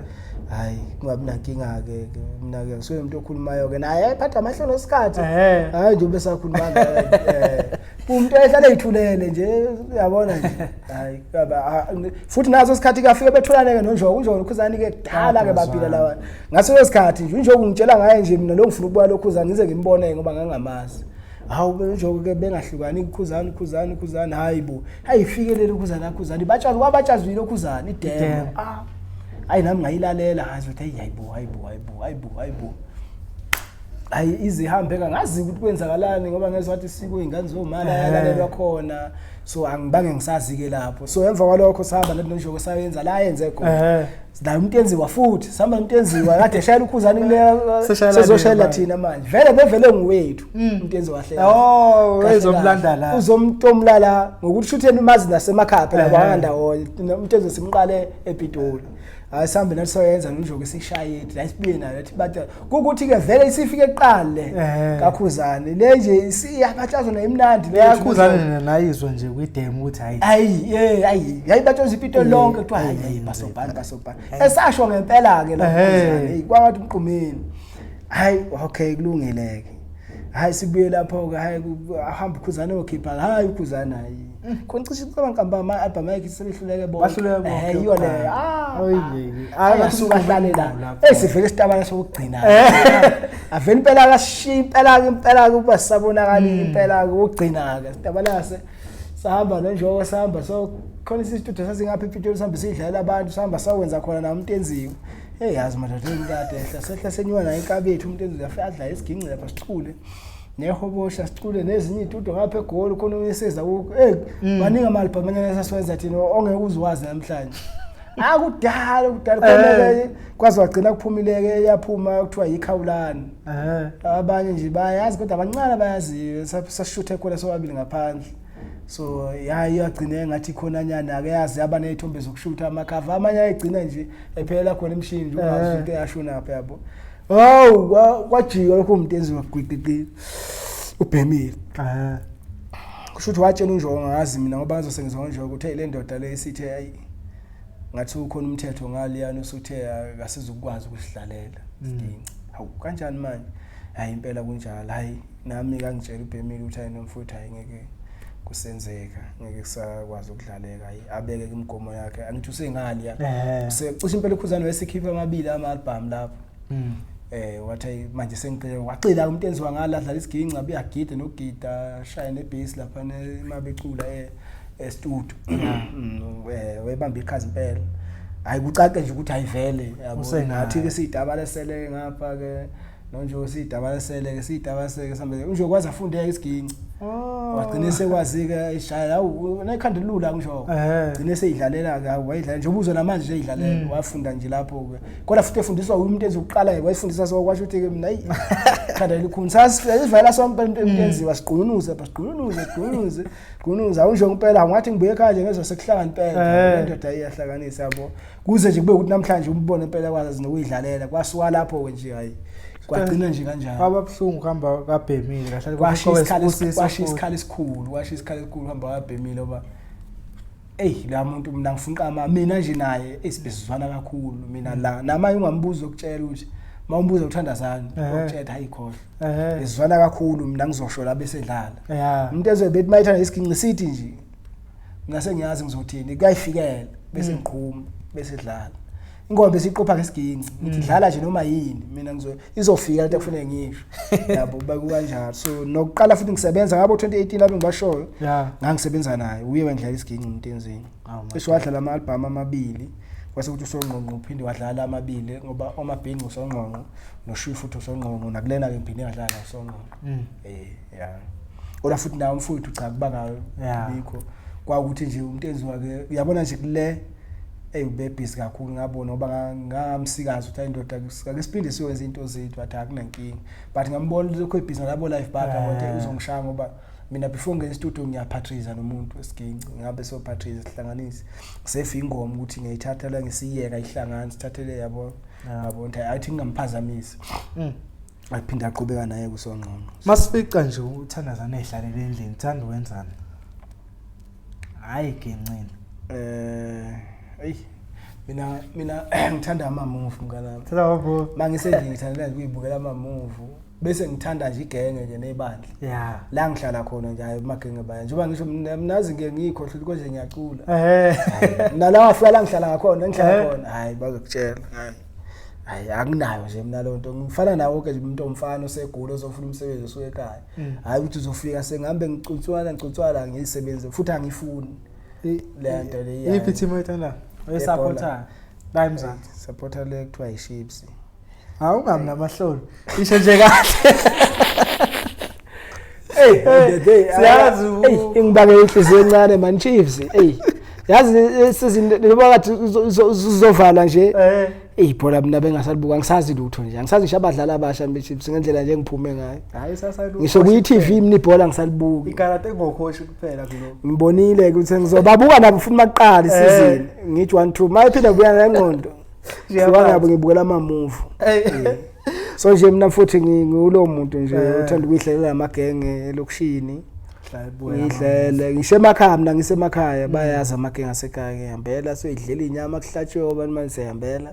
Hayi, kungabi nankinga ke mina ke, ngisuke umuntu okhulumayo ke naye ephatha amahlelo esikhathi. Hayi nje ube sakhuluma, umuntu ehlale eyithulele nje, uyabona nje. Hayi baba, futhi naso isikhathi kafike betholane ke noNjoko, uNjoko noKhuzani ke kudala ke baphila lawa. Ngaso lesikhathi nje uNjoko ngitshela ngaye nje, mina lo ngifuna ukubuka loKhuzani, ngize ngimbone ngoba ngangamazi. Hawu, uNjoko ke bengahlukani kuKhuzani, Khuzani, Khuzani, hayi bo, hayi ifike leli Khuzani, Khuzani batshazi kwabatshazwile uKhuzani idemo. Idemo. Ah, hayi, nami ngayilalela, ngazi ukuthi hayi hayibo, hayibo, hayibo, hayibo, hayibo, hayi izihambe ngazi ukuthi kwenzakalani, ngoba ngezwa ukuthi siko ingane zomala yalalelwa khona, so angibange ngisazi ke lapho. So emva kwalokho sahamba nathi noNjoko sayenza la yenze khona la umuntu enziwa, futhi sihamba umuntu enziwa kade eshayela uKhuzani kule. Seshayela Sezoshayela nina. Thina manje vele bevele nguwethu umuntu enziwa kahle. Oh, Kahle ezomlanda kahle. la. Uzomtomlala ngokuthi shuthi mazi nasemakhaya phela kwandawonye, umuntu enziwa simqale ePitoli. Hayi, sihambe nathi soyenza noNjoko, sishaye ethi la sibuye nayo, athi bathi kukuthi ke vele isifike kuqala le kaKhuzani le nje isiyabatshazwa nayo, imnandi le yethu. Yakhuzana nayizwa nje kwidemo ukuthi hayi. Hayi, hayi, yayibatshazwa iPitoli lonke, kuthiwa hayi, hayi, basobhani, basobhani, esasho ngempela ke la Khuzani, hey, kwakathi umqumeni. Hayi, okay, kulungile ke. Hayi, sibuye lapho ke, hayi, ahamba uKhuzani okhipha, hayi, uKhuzani, hayi khona cishe icabanga nkamba ama album ayikho, sebehluleke bonke. Bahluleke bonke. Yiyo le, ah. Oyi, hayi, asuka ahlale la. Eh, sivele isitabane sokugcina, avele impela kashiya impela impela kuba sisabonakala impela ukugcina ke sitabalase. Sahamba nonjoko, sahamba, so khona isitudio sasingapha ePitoli, sihamba sidlalela abantu, sahamba sawenza khona na umuntu enziwe. Hey, yazi madoda, into ehla sehla senyuka nayo inkabi yethu, umuntu enziwe afike adlale isiginci lapha, sicule nehobosha, sicule nezinye iy'tudio ngapha eGoli khona, uyeseza kukho. Hey, maningi ama-album anyana esasiwenza thina ongeke uziwazi namhlanje. Akudala, kudala khona kwaze wagcina kuphumile-ke, yaphuma kuthiwa yikhawulani. Abanye nje bayazi kodwa abancane abayaziyo, sasishuthe khona sobabili ngaphandle. So yayi yagcine ngathi khona nyana ake yazi yaba ney'thombe zokushutha amakhava, amanye ayegcina nje ephelela khona emshini nje, ungazi ukuthi eyashonaphi, yabo. Hawu, kwajika lokho, umuntu enziwa gwiqiqi ubhemile. Kusho ukuthi watshela uNjoko, ngazi mina ngoba ngazosengizwa ngoNjoko ukuthi hey, le ndoda le isithe ayi ngathi ukhona umthetho ngaliyana usuthe akasizukwazi ukusidlalela siginci. Hawu, kanjani manje? Hayi, impela kunjalo. Hayi, nami kangitshela ubhemile ukuthi hayi nomfuthu, hayi, ngeke kusenzeka, ngeke kusakwazi ukudlaleka. Hayi, abeke imigomo yakhe, angithi usengaliya. Cishe impela uKhuzani wesikhipha amabili ama-album lapho. Wathi hayi, manje sengicela wacila umuntu enziwa ngala adlala isiginci, abe agide nokugida, ashaye nebass lapha mabecula e-studio. Webamba iqhaza impela, hayi, kucace nje ukuthi ayivele, yabo. Usengayo. Ngathi ke siyidaba lesele ngapha ke nonje, siyidaba lesele ke, siyidaba seke sambe unje kwaze afundeke isiginci. Wagcina sekwazi ke ishaya, hawu, nekhanda lula ngisho. Gcine seyidlalela ke, hawu, wayidlala nje ubuzwa namanje nje eyidlalela, wafunda nje lapho ke. Kodwa futhi efundiswa umuntu ezokuqala ke, wayifundisa, so kwasho ukuthi ke mina ayi khanda elikhulu, sasivela sonke into enziwa, siqhunuze lapha, siqhunuze, siqhunuze, siqhunuze, awunje impela ngathi ngibuye ekhaya nje ngezwe sekuhlangana impela. Le ndoda iyahlanganisa, yabo, kuze nje kube ukuthi namhlanje umbone impela kwazi nokuyidlalela, kwasuka lapho ke nje, hayi, kwagcina nje kanjalo. Kwaba buhlungu kuhamba kabhemile kahle. Kwashiya isikhala, kwashiya isikhala esikhulu, kwashiya isikhala esikhulu hamba kabhemile, ngoba eyi la muntu mina ngifuna uqama mina nje naye esibezwana kakhulu mina la namanye, ungambuza ukutshela ukuthi mawumbuza uthandazani, ukutshela hayi khohlwa. Bezwana kakhulu, mina ngizosho la bese dlala. Umuntu ezobe bethi mayithanda isiginci sithi nje mina sengiyazi ngizothini, kuyayifikela bese ngiqhuma bese dlala ingoma, bese iqopha ngesiginci, ngithi dlala nje noma yini, mina ngizo izofika into ekufanele ngisho, yabo, bakukanjalo. So nokuqala futhi ngisebenza ngabo 2018 lapho ngibashoyo, ngangisebenza naye, uye wendlala isiginci umuntu enzini. Cishe wadlala ama-album amabili, kwase kuthi uSongqongqo uphinde wadlala amabili, ngoba omabhinci uSongqongqo noshuyi futhi uSongqongqo, nakulena-ke ngiphinde ngadlala naye uSongqongqo. Ya, kodwa futhi nawe umfowethu cha, kuba bikho kwakuthi nje umuntu enziwa-ke, uyabona nje kule eyi ube-busy kakhulu, ngabona ngoba ngamsikaza ukuthi hayi ndoda, ake siphinde siyowenza into zethu, wathi akunankinga, but ngambona lokho ebhizi nalabo live bakhe, yabo, ukuthi uzongishaya ngoba Mina before ngene studio ngiyaphatriza nomuntu esiginci, ngabe sophatriza sihlanganise. Ngisefa ingoma ukuthi ngiyayithatha la ngisiyeka ihlangane sithathele yabo. Yabo nje athi ngingamphazamisi. Aphinde aqhubeka naye kusongqongqo. Masifica nje uthandazana ehlalele endlini, thanda wenzani? Hayi gencini. Eyi mina ngithanda ama movie mnganami. Thanda ama movie. Mangisendlini ngithandela ukuyibukela ama movie. Bese ngithanda nje igenge nje nebandla. Yeah. La ngihlala khona nje hayi amagenge baya. Njengoba ngisho mina nazi ngeke ngikhohle ukuthi nje ngiyacula. Mina la wafika la ngihlala ngakhona, ngihlala khona. Hayi bazokutshela. Hayi. Hayi akunayo nje mina lonto. Ngifana nawo wonke nje umuntu omfana osegula ozofuna umsebenzi osuke ekhaya. Hayi ukuthi uzofika sengihambe ngicutswana ngicutswana ngiyisebenze futhi angifuni. Le nto le. Iphi team oyithandayo? Oyisupportayo? La eMzansi. Supporter le kuthiwa yiChiefs. Hawu ungami namahloni. Isho nje kahle. Hey, siyazi ingibake inhliziyo encane man Chiefs. Hey. Yazi season njengoba kathi uzovala nje. Ey ibhola mina bengasalibuka ngisazi lutho nje. Angisazi ngisho abadlali abasha be Chiefs ngendlela nje engiphume ngayo. Hayi sasayilu. Ngisho kuyi TV mina ibhola ngisalibuki. Ikarate ngokhoshi kuphela kulo. Ngibonile ukuthi ngizobabuka nabo futhi maqala isizini. Ngithi 1 2 mayiphinda kuya ngengqondo. Hlukana nabo ngibukela ama movie. So nje mina futhi ngiwulo muntu nje othanda ukuyihlelela amagenge elokishini. Ngidlele ngisho emakhaya mina ngisemakhaya bayazi amagenge asekhaya ngihambela soyidlela inyama kuhlatshiwe abantu manje sihambela.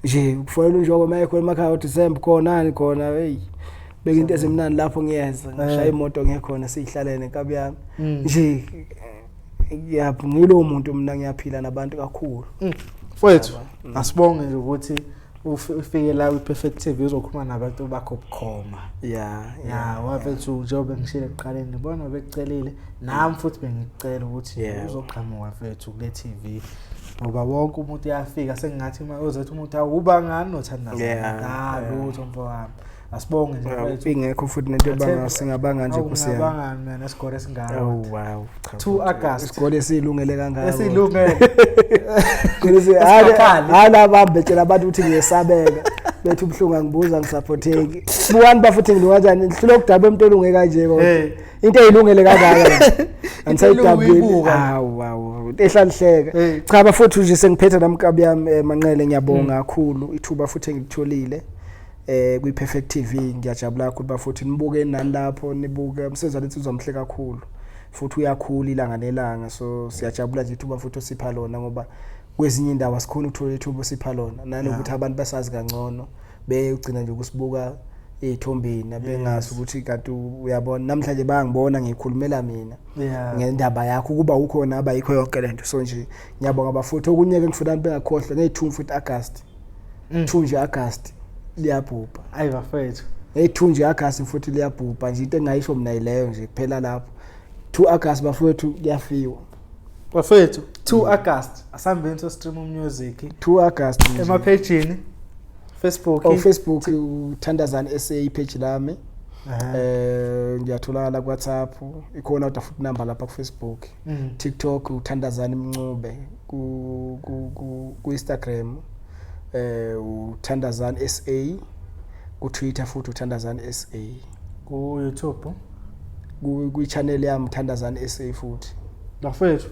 Nje kufonela unjoko mayekhona emakhaya uDecember khona ani khona hey. Beka into ezimnandi lapho ngiyeza ngishaya imoto ngiyekhona siyihlalele nenkabi yami. Nje ngiyaphi ngilo muntu mina ngiyaphila nabantu kakhulu. Mfowethu asibonge nje ukuthi ufike la kwi-Perfect TV uzokhuluma nabantu bakho bukhoma. Yeah. Wafethu njengoba ngishilo ekuqaleni ngibona bekucelile nami futhi bengikucela ukuthi uzoqhamuka mfethu kule TV ngoba wonke umuntu uyafika sengingathi uma uzothi umuntu awuba ngani nothandaza lutho mfowami. Asibonge nje mfethu. Ingekho futhi nento ebanga singabanga nje kusiyami. Singabanga mina nesigore esingaka. Oh wow. 2 August. Isigole esilungele kangaka. Esilungele. Isigole hayi labambe tshela abantu ukuthi ngiyesabeka. Bethu ubuhlungu angibuza ngisupporteki. Buwani bafuthi ngilunga kanjani? Ngihlule ukudaba umuntu olunge kanje kodwa. Into eyilungele kangaka. Angisayidabuli. Hawu hawu. Ehlalihleka. Cha bafuthi nje sengiphethe namkabi yami Manqele ngiyabonga kakhulu ithuba futhi engilitholile. Kwi Perfect TV ngiyajabula kakhulu bafuthi nibuke nani lapho nibuke umsebenzi walensizwa mhle kakhulu futhi uyakhula ilanga nelanga so siyajabula nje ithuba futhi osipha lona ngoba kwezinye indawo asikhona ukuthola ithuba osipha lona nanokuthi abantu basazi kangcono beyogcina nje ukusibuka ezithombeni abengazi ukuthi kanti uyabona namhlanje bayangibona ngikhulumela mina ngendaba yakho kuba ukhona abayikho yonke lento so nje ngiyabonga bafuthi okunye ke ngifuna bengakhohlwa nge2 futhi August 2 nje August liyabhubha. Ayi bafethu. Hey 2 nje August futhi liyabhubha nje into engayisho mina yileyo nje kuphela lapho. 2 August bafethu kuyafiwa. Bafethu 2 August asihambeni so stream music. 2 August emaphejini Facebook. Oh Facebook uThandazani SA page lami. Ngiyatholakala ku WhatsApp ikhona kodwa futhi number lapha ku Facebook. TikTok uThandazani Mncube ku ku ku Instagram uThandazani SA ku Twitter futhi uThandazani SA ku YouTube ku channel yami uThandazani SA futhi. Bafethu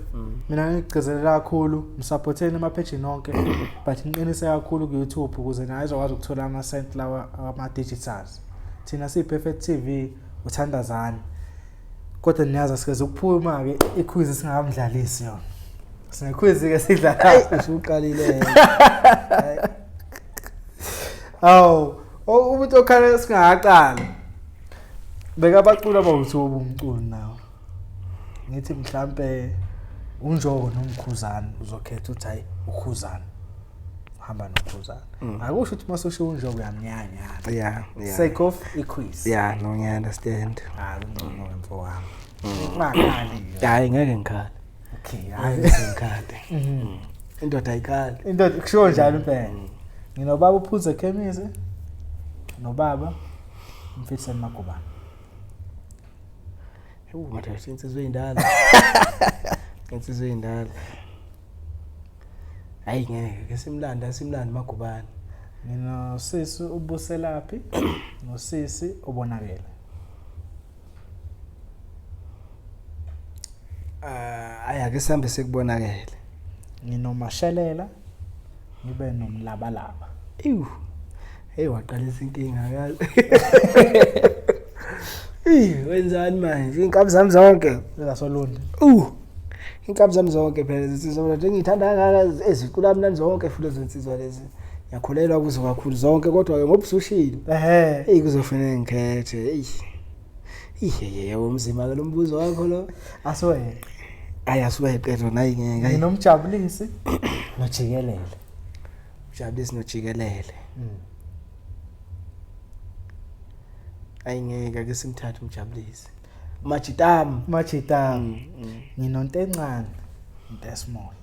mina ngigcizelela kakhulu msupporteni emaphejini onke but ngiqinise kakhulu ku YouTube ukuze naye ezokwazi ukuthola ama cent lawa ama digitals. Thina siyi Perfect TV uThandazani. Kodwa niyazi asikeze ukuphuma ke iquiz singakamdlalisi yona. Sine quiz ke sidlala. Usuqalile. Awu, umuntu okhala singaqala. Beka abaculi abawuthu umculo nawo. Ngithi mhlambe uNjoko nomkhuzana uzokhetha ukuthi hayi ukhuzana. Hamba nokhuzana. Akusho ukuthi masosho uNjoko uyamnyanya. Yeah. Sake of iquiz. Yeah, no ngiya understand. Ah, kungcono mfowami. Ungakhali. Hayi ngeke ngikhale. Okay, hayi ngikhale. Indoda ayikhali. Indoda kushiwo njalo impela. Nginobaba uphuze ekhemisi. Nobaba umfiseni Magubane. Madoda insizwe indala. Insizwe indala. Hayi ngeke ke simlanda Magubane. Nginosisi ubuselaphi nosisi obonakele. Ah, ayi ake sihambe sekubonakele. Nginomashelela ngibe nomlabalaba. Ewu. Hey waqalisa inkinga yazi. Ey wenzani manje? Inkabi zami zonke. Zasolundi. Inkabi zami zonke phela zinsizwa nje ngithanda kangaka ezicula mina zonke futhi lezo nsizwa lezi. Ngiyakholelwa kuzo kakhulu zonke kodwa ke ngoba usushilo. Ehhe. Hey kuzofanele ngikhethe. Hey. Iheye yabo umzima ke lo mbuzo wakho lo. Asiweqe. Ayi asiweqe lona ayi ngeke. Nginomjabulisi nojikelele. Jabulisi nojikelele. Ayi ngeke ake simthathe umjabulisi. Majitam. Majita. Nginonto encane, into esmall.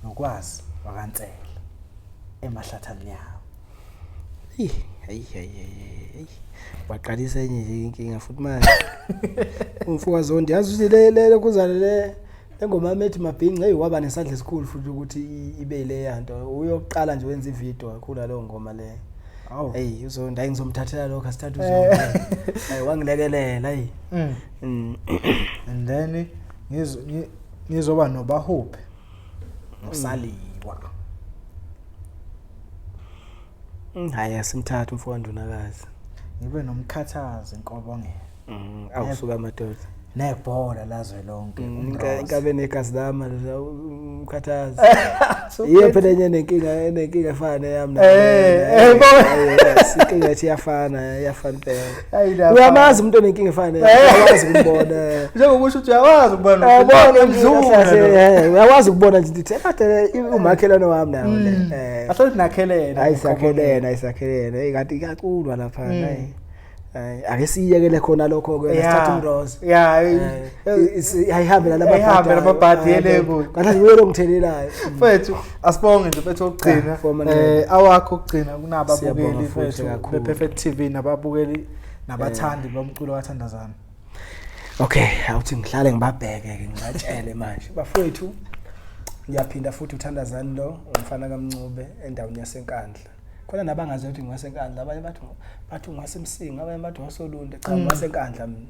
Nokwazi wakansela. Emahlathani yawo. Ih, hayi hayi hayi. Waqalisa enye nje inkinga futhi manje. Umfoka Zondi yazi ukuthi le le lokuzana le lengoma yami ethi mabhinca hey waba nesandla esikhulu futhi ukuthi ibe le yanto. Uyoqala nje wenza ivideo kakhulu leyo ngoma le. Awu. Hey uZondi hayi ngizomthathela lokho asithathe uZondi. Hayi wangilekelela hey. And then ngizoba nobahuphe nosaliwa. Hayi asimthathe umfoka Ndunakazi. Ngibe nomkhathazi inkobongelo. Awusuka madoda. Nebhola lazwe lonke. Inkabe negazi lami umkhathazi. Yiyo phela enye nenkinga efana neyami Eh, inkinga ethi iyafana, iyafana impela. Uyamazi umuntu onenkinga efana neyami, uyakwazi ukumbona. Njengokusho ukuthi uyawazi ukubona. Uyabona mdlula. Uyakwazi ukubona nje ukuthi kade umakhelwane wami nawo le. Asathi nakhelene. Hayi sakhelene, hayi sakhelene. Hey kanti iyaculwa lapha hayi. Hayi ake siyekele khona lokho ke sithatha umroza. Yeah. Ayihambe nalababhadi. Ayihambe nalababhadi yele kude. Kanti nguye lo ngithelelayo. Mfethu asibonge nje mfethu okugcina. Awakho okugcina kunababukeli mfethu be Perfect TV nababukeli nabathandi bomculo kaThandazani. Okay, awuthi ngihlale ngibabheke ke ngibatshele manje. Bafowethu ngiyaphinda futhi uThandazani lo umfana kaMncube endaweni yaseNkandla. Khona nabangazi ukuthi ngiwaseNkandla, abanye bathi ngiwaseMsinga, abanye bathi wasoLundi. Cha ngiwaseNkandla mina.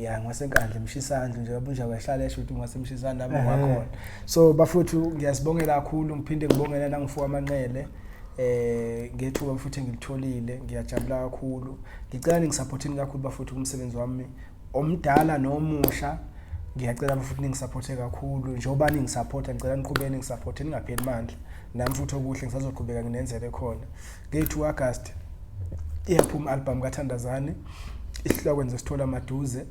Ya ngiwaseNkandla emshisandlu nje yabo nje uyahlala esho ukuthi ngiwasemshisandlu lapho ngakhona. So bafowethu ngiyasibongela kakhulu ngiphinde ngibongele nangifuka amanqele. Ngethuba futhi engilitholile ngiyajabula kakhulu. Ngicela ningisupporteni kakhulu bafowethu kumsebenzi wami omdala nomusha. Ngiyacela futhi ningisupporte kakhulu njengoba ningisupporta, ngicela niqhubeke ningisupporte ningapheli mandla. Nami futhi okuhle ngisazoqhubeka nginenzele khona. Nge-2 August iyaphuma album kaThandazani. Isihloko nje sithola maduze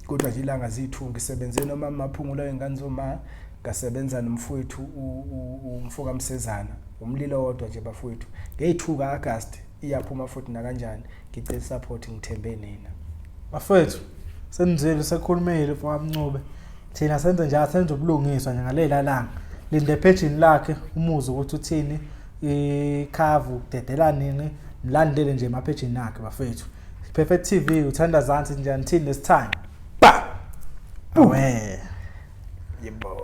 kodwa nje ilanga zi2 ngisebenze noma Maphungula wengane zoma ngasebenza nomfowethu umfoka Msezana umlilo wodwa nje bafowethu. Nge-2 kaAugust iyaphuma futhi nakanjani. Ngicela support ngithembe nina. Bafowethu senizwile sekhulumile mfoka Mncube. Thina senze nje senze ubulungiswa nje ngalela langa. Linde page lakhe umuze ukuthi uthini ikhavu udedela nini mlandele nje emaphejini akhe bafethu. Perfect TV uThandazani nje until next time. Ba. Awe. Yebo.